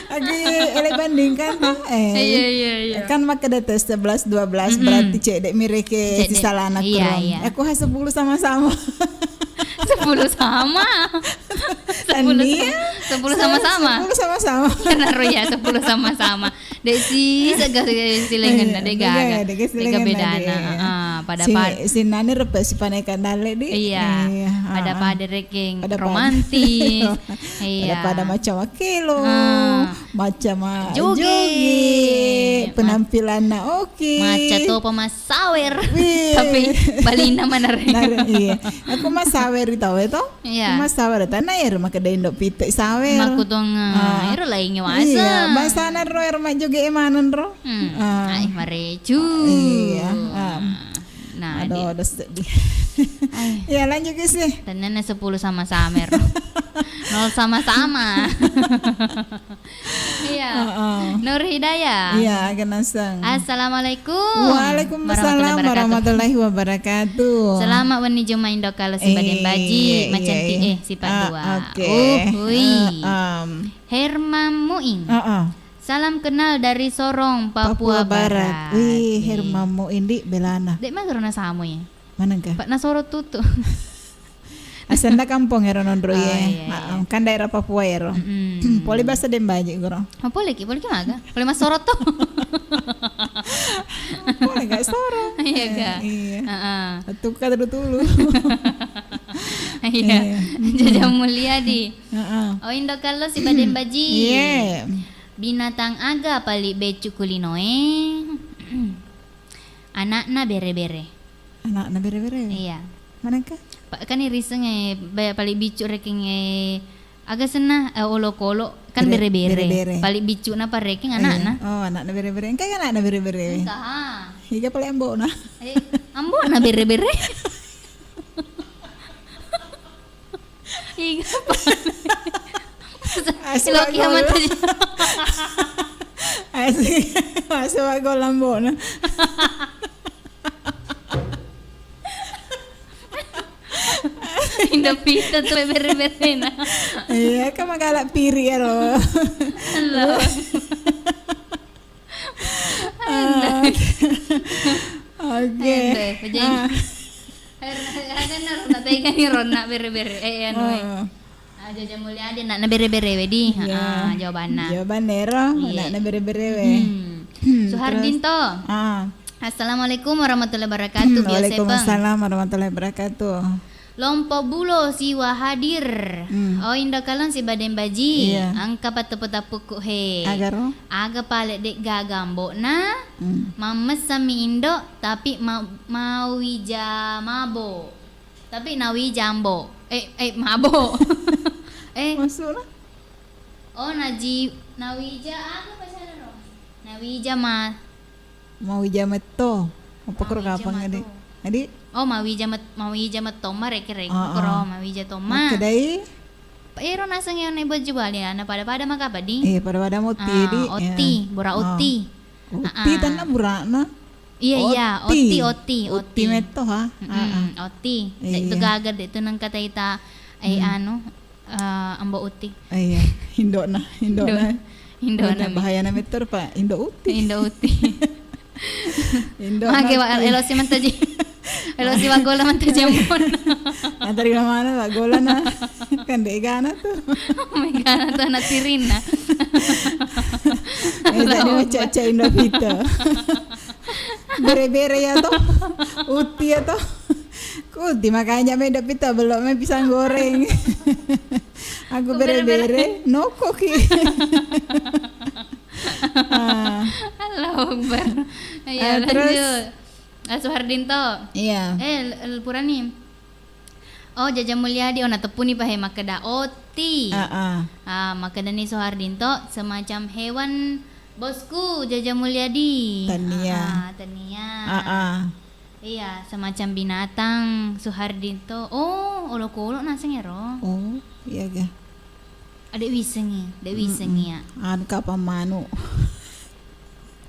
Lagi ele bandingkan tuh. Eh, iya, iya, iya. Kan makkeda tes sebelas dua belas, berarti cedek mireke sisalana. Iya, iya. Aku ha sepuluh sama-sama. Sepuluh sama. Sepuluh sama-sama. Sepuluh sama-sama. Benar ya, sepuluh sama-sama. Dek si sega silengenna, dek gaga. Dek gaga bedana. Heeh, pada-pada. Sinani repe sipaneka dalle di. Iya. Pada-pada rekeng romantis. Iya. Pada-pada macam akelo. Macam joget. Penampilanna oke. Macam topa mas sawer. Tapi balina manareng. Iya. Aku mas sawer tau to. Iya. Mas sawer tana ero makkeda Indo Pita sawer. Makkutonga ero laingnge wasa. Iya, bangsana ro ero majjoge maneng ro. Hmm. Ai marecu. Iya. Nah, aduh, sedih. Iya, lanjut ke sih. Tenana sepuluh sama-sama ro. Nol sama-sama. Iya. Heeh. Nur Hidayah. Iya, aga naseng. Assalamualaikum. Waalaikumsalam warahmatullahi wabarakatuh. Selamat wenni Juma Indo Kalo sibawa Dembaji, macantik eh sipa dua. Oke. Uhui. Herman Muin. Heeh. Salam kenal dari Sorong, Papua Barat. Wih, Herman Muin di belana. Dek maga ro nasamo ya? Manengka? Pak nasoro tutu. Asenna kampong ero nonro ye. Heeh, kan daerah Papua ero. Poli bahasa Dembaji guru. Oh, poli ki, poli ki maga? Poli mas sorot to. Poli gak sorot. Iya ga? Iya. Heeh. Atu kata dulu tulu. Iya. Jaja Mulyadi. Heeh. Oh, Indo Kalo sibawa Dembaji. Iya. Binatang aga pali beccu kulinoe? Anakna bere-bere. Anakna bere-bere? Iya. Manengka? Pa-, kan iriseng e, ba-, pali biccu rekeng e, aga senna, eh, olokolo, kan bere-bere. Bere-bere. Pali biccu na parekeng anakna. Oh, anakna bere-bere. Engka anakna bere-bere. Engka, ha. Iga pali ambona. Eh, ambona bere-bere. Iga pa. Asik. Lo kiamat aja. Asik. Masuk aku lambona. Indo Pita tu bere-berena. Iya, kan magala piri ya lo. Halo. Ah, oke. Oke. Ente, jadi, ah, Akhirnya ronna tegani ronna bere-bere. Eh, anu, eh. Heeh. Ah, Jaja Mulyadi, anakna bere-bere wedi. Iya. Ah, jawabanna. Jawabanna ero, iya, anakna bere-bere we. Hmm. Hmm, Suhardinto. Terus? Ah. Assalamualaikum warahmatullahi wabarakatuh. Hmm, biasa, Peng. Waalaikumsalam warahmatullahi wabarakatuh. Lompo Bulo siwa hadir. Hmm. Oh, Indo Kalong siba Dembaji. Iya. Engka patteppu-teppukku he. Agaro? Aga pale de' gaga ambo'na? Hmm. Mammessammi Indo, tapi ma-, mawija mabo. Tapi nawija ambo. Eh, eh, mabo. Eh. Maksudna? Oh, naji-, nawija aga bahasa Indonesia? Nawija ma- Mawija metto. Apa koro kapang adi? Adi? Oh, mawija met-, mawija metto ma reke-reke. Ah, koro ah. Mawija tomma. Makkedai? Ero naseng ero naibaju bali, ana pada-pada maka apa di? Eh, pada-pada moti, ah, di. Oti, ya. Bura oti. Oti, ah, tanna burana. Iya, iya, oti, oti, oti. Oti metto, ha? Mm-mm, ah, ah. Oti. Iya. Dek tu gaga, dek tu nengka taita, eh, hmm, anu, eh, ambo uti. Oh, iya. Indokna, indokna. Indo-, indokna. Indokna mi. Bahayana metto, Pak. Indo uti. Indo uti. Indokna mage, Pak, uti. Elosi mantaji. Elosi waggola mantaji ambon. Nah, tadi mana waggola na? Kan de' gana tu. Oh my God, tu anak tirinna. Eh, jadi macam-macam Indo Vita. Bere-bere ya toh. Uti ya toh. Kuti makanya me dapita belok me pisang goreng. Aku bere-bere, noko ki. Ah. Allahu Akbar. Ayo, ah, terus? Lanjut. Ah, Suhardinto. Iya. Eh, l-, l-, purani. Oh, Jaja Mulyadi, oh, nateppuni pahe makkeda oti. Ah, ah. Ah, makkedani Suhardinto, semacam hewan, bosku, Jaja Mulyadi. Tania. Ah, ah, tania. Ah, ah. Iya, semacam binatang, Suhardinto. Oh, olokolo naseng ero. Oh, iya ga. Ade wisengi, de wisengi ya. Anu kapang manu.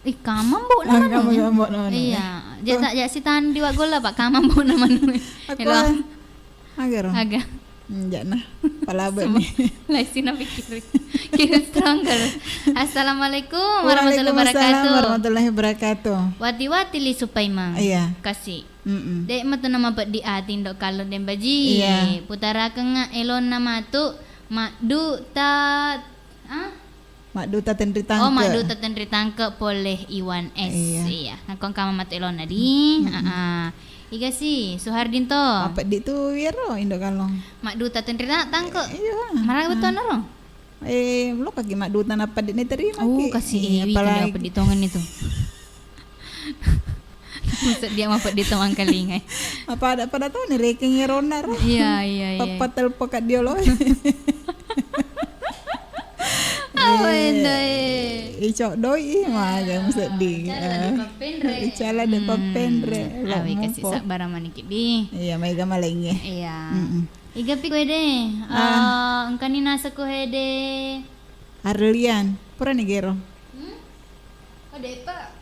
Ih, kamang bo na manu. Iya, jata ja sitandi waggola, Pak, kamang bo na manu. Aku elo. Aga ro? Aga. Hmm, jana. Palabe ni. Laisina pikir. Kira stronger. Assalamualaikum warahmatullahi wabarakatuh. Waalaikumsalam warahmatullahi wabarakatuh. Wati-wati lisu paimeng. Iya. Kasih. Mm-mm. De' matu nama peddi ati Indo Kalong Dembaji. Iya. Putarakengnga elonna matu maddu ta-, ah? Madduta Tenri Tangke. Oh, Madduta Tenri Tangke pole Iwan S. Iya. Iya. Nakko engka matu elonna di. Mm-mm. Aa. Iga si, Suhardinto. Mapeddi tu wiro Indo Kalong. Madduta Tenri Ta-, Tangke. Iya. Maraga betuanna ro? Eh, lo kaki madduta napeddi ni terima ki. Oh, kasi. Iya, wi, apalagi. Peddi tongen itu. Sedia mapeddi to mangkalingai. Apa ada pada to ni rekeng erona ro. Iya, iya, iya. Papa telpo kat diolo. Awe, eh, ndai. Icok doi, maga museddi. Icala de papenre. Icala de papenre. Hmm. Awe, kasi sabara maniki di. Iya, maega malengnge. Iya. Mm-mm. Iga pi koe de. Ah. Eh, engkani nasako hede. Arlian, purani gero. Hmm? Oh, depa.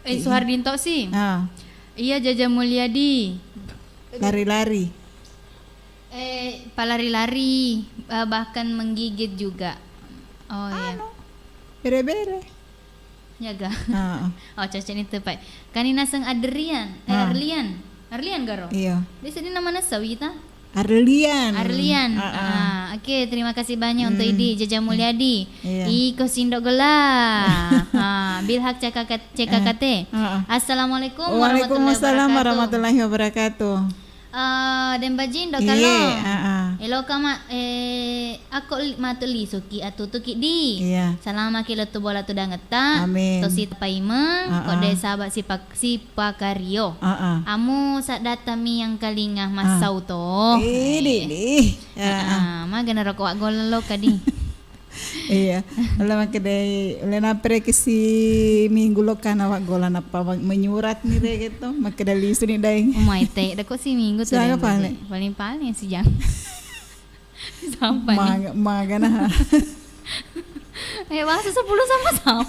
Eh, Suhardinto si. Ah. Iya, Jaja Mulyadi. Lari-lari. Eh, palari-lari, eh, bahkan menggigit juga. Oh, iya. Anu, bere-bere. Jaga. Heeh. Oh, cocok itu, Pak. Kani naseng Adrian, eh, Arlian. Arlian garo? Iya. Dia sedih nama nasa Wita? Arlian. Arlian. Ah, ah. Ah, oke, terima kasih banyak untuk Idi, Jaja Mulyadi. Iya. Iko Sindo Gola. Ah, Bilhak C K K, C K K T. Eh, ah, ah. Assalamualaikum warahmatullahi wabarakatuh. Waalaikumsalam warahmatullahi wabarakatuh. Eh, Dembaji Indo Kalong. Iya, ah, ah. Eloka ma-, eh, akko li-, matu lisuki atutuki di. Iya. Salamaki lettu bola tudangetta. Amin. Tosi paimeng, ah, ah, kode saba sipak-, sipakario. Ah, ah. Amu saddatta mi yang kalinga massau to. Eh, di, di. Ah, ah. Magana roko waggola loka di. Iya. Ulle makkedai, ulle napereki si minggu lokana waggola nappa wa-, menyurat ni reke to, makkeda lisu ni daeng. Oh, mai te, dako si minggu tu. Siaga deng pale? Paling-paling si jam. Sampai ni. Maga-, magana. Eh, bahasa sepuluh sama-sama.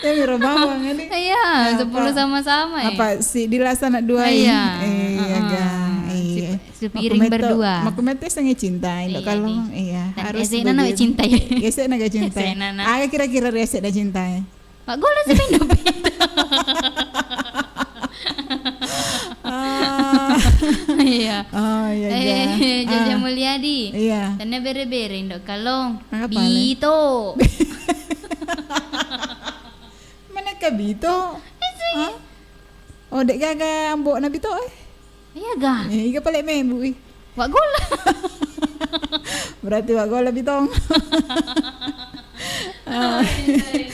Ya, miro bawang ini. Iya, apa? Sepuluh sama-sama, eh. Apa si dilasana dua ini? Iya. Eh, iya, heeh. Ga. Iya. Si Sepiring berdua. Maku mete sengi cinta, Indo Kalong, iya. Harus begitu. Ese nana we cinta ya. Ese naga cinta. Ese nana. Aga kira-kira ese da cinta ya? Pak Gola si Indo Pita. Ah, Iya. Oh, iya, iya. Eh, Jaja Ah. Mulyadi. Iya. Tennia bere-bere, Indo Kalong. Apa, Le? Bito. Manekka Bito? Eh, sih. Hah? Oh, de'gaga ambo'na Bito, eh? Iya, ga? Eh, iga pale mebu, ih. Wak Golla. Berarti Wak Golla Bitong. Ah. Oh, iya, iya.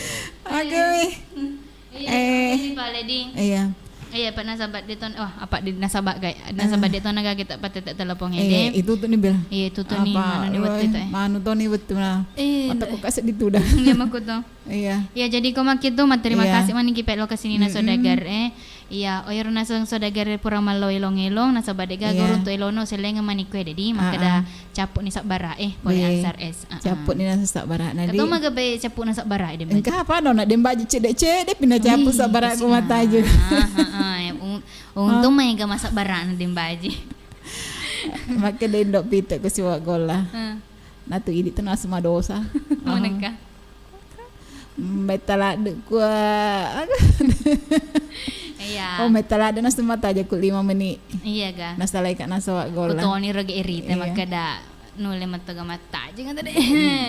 Oke, Mi. Hmm. Iya, Eh. Ini pale, Ding. Iya. Iya, Pak, nasaba de ton-, wah, apa de nasaba, gai-, nasaba Ah. de tona ga kita patete telepon Eh, ede. Itu tu ni, Bel. Iya, itu tu ni, Apa, manu ni wettu eh, itu, eh. Manu to ni wettu na. Eh, Mata eh. Kok kasih ditudang. Iya, makuto. Iya. Iya, jadi ko makkitu, ma-, terima Iya. Kasih maniki pelo ke sini na Mm-mm. Saudagar, eh. Iya, oh, iyaro naseng saudagar pura mallo elong-elong, nasaba de'ga Iya. Guruntu elono sellenga manikku ede di, makkeda Ah, ah. Cappu ni sabbara, eh, pole Iya. Ansar S. Ah, Cappu ah. Ni naseng sabbara, na di. Kato maga be cappu na sabbara, eh, Dembaji. Engka apa no, na Dembaji cedde-cedde, pina cappu Ih, sabbara ku kasih mata aja. Nah. Ah, ah, eh, un-, untung Ah. Maega masabbara na Dembaji. Makkeda Indo Pito ku siwa Golla. Ah. Natu idi tu naseng madosa. Manengka? Metta ladde kua. Iya. Oh, metta ladde naseng mataja ku lima meni. Iya, ga. Nasalai ka naseng Wak Golla. Kutoni roge erita Iya. Makkeda nulle metto ga mattajeng ata de.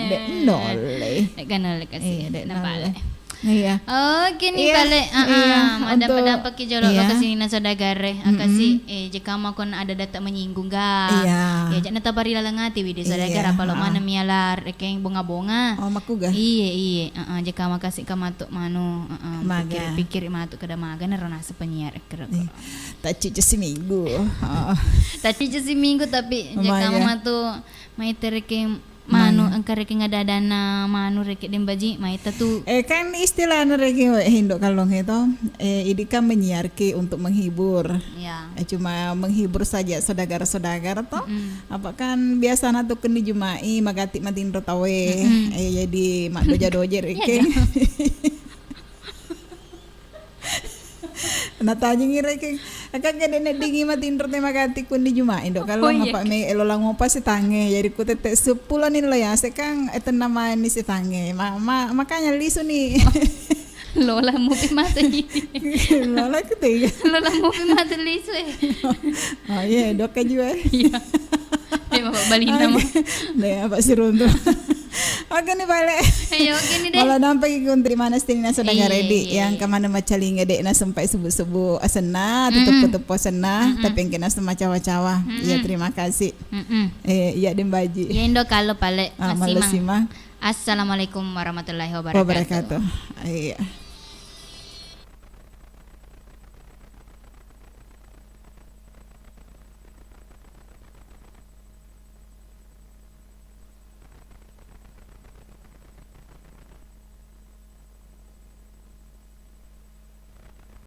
De nolle. De ga nolle kasih. Iya, de Napale. Nolle. Iya. Oke ni Iya, pale. Ah, iya, ah, untuk madampa-dampaki jolo Iya. Lokasi ni na saudagare. Mm-mm. Akasi, eh, jekka makon ada data menyinggung ga. Iya. Ya, jangan tabari laleng ati widi saudagara Iya, palo ah. Mana miala rekeng bonga-bonga. Oh, makkuga? Iye, iye. Heeh, jekka makasi ka matu manu. Heeh, Maga. Pikir-pikir matu kada maga naro naseng penyiar kero. Iya. Taccica siminggu. Heeh. Taccica siminggu tapi jekka Maga. Matu mai terekeng Manu, Manu. Engka rekeng ada-adanna manu rekeng Dembaji, maita tu. Eh, kan istilahna rekeng Indo Kalong e to, eh, idi kan menyiarki untuk menghibur. Ya. Eh, cuma menghibur saja saudara-saudara to. Mm-mm. Apa kan biasana tu kenni Juma'i magatti matinro tawe. Mm-mm. Eh, jadi maddoja-doja Iya, rekeng. Ga? Natajengi rekeng, "Akak gede neddingi matinro te magatti kunni Juma'i, Indo Kalong, Oh, iya. Apa me elo langopa sitangnge." Jadi ku tette seppulo ni lo ya, sekang, eh, tenna main ni sitangnge. Ma-, ma-, makanya lisu ni. Lola mupi mate. Lola ketiga. Lola mupi mate lisu, eh. Oh, iya, doka juga. Iya. Dia bapak Bali nama. Oke. Deh, apa siruntu. Oke nih, balik. Ayo, oke nih deh. Kalau nampak ikut terima nasi nasi udah Iya, redi. Iya, yang iya. Kemana macalinga dek na sempat sebut-sebut asenna, Mm-mm. Tetep-tetep asenna, Mm-mm. Tapi yang kena semacawa-cawa. Mm-mm. Iya, terima kasih. Mm-mm. Eh, iya, Dembaji. Iya, Indo Kalong pale. Ah, Masih, Mang. Masih, Mang. Assalamualaikum warahmatullahi wabarakatuh. Wabarakatuh. Iya.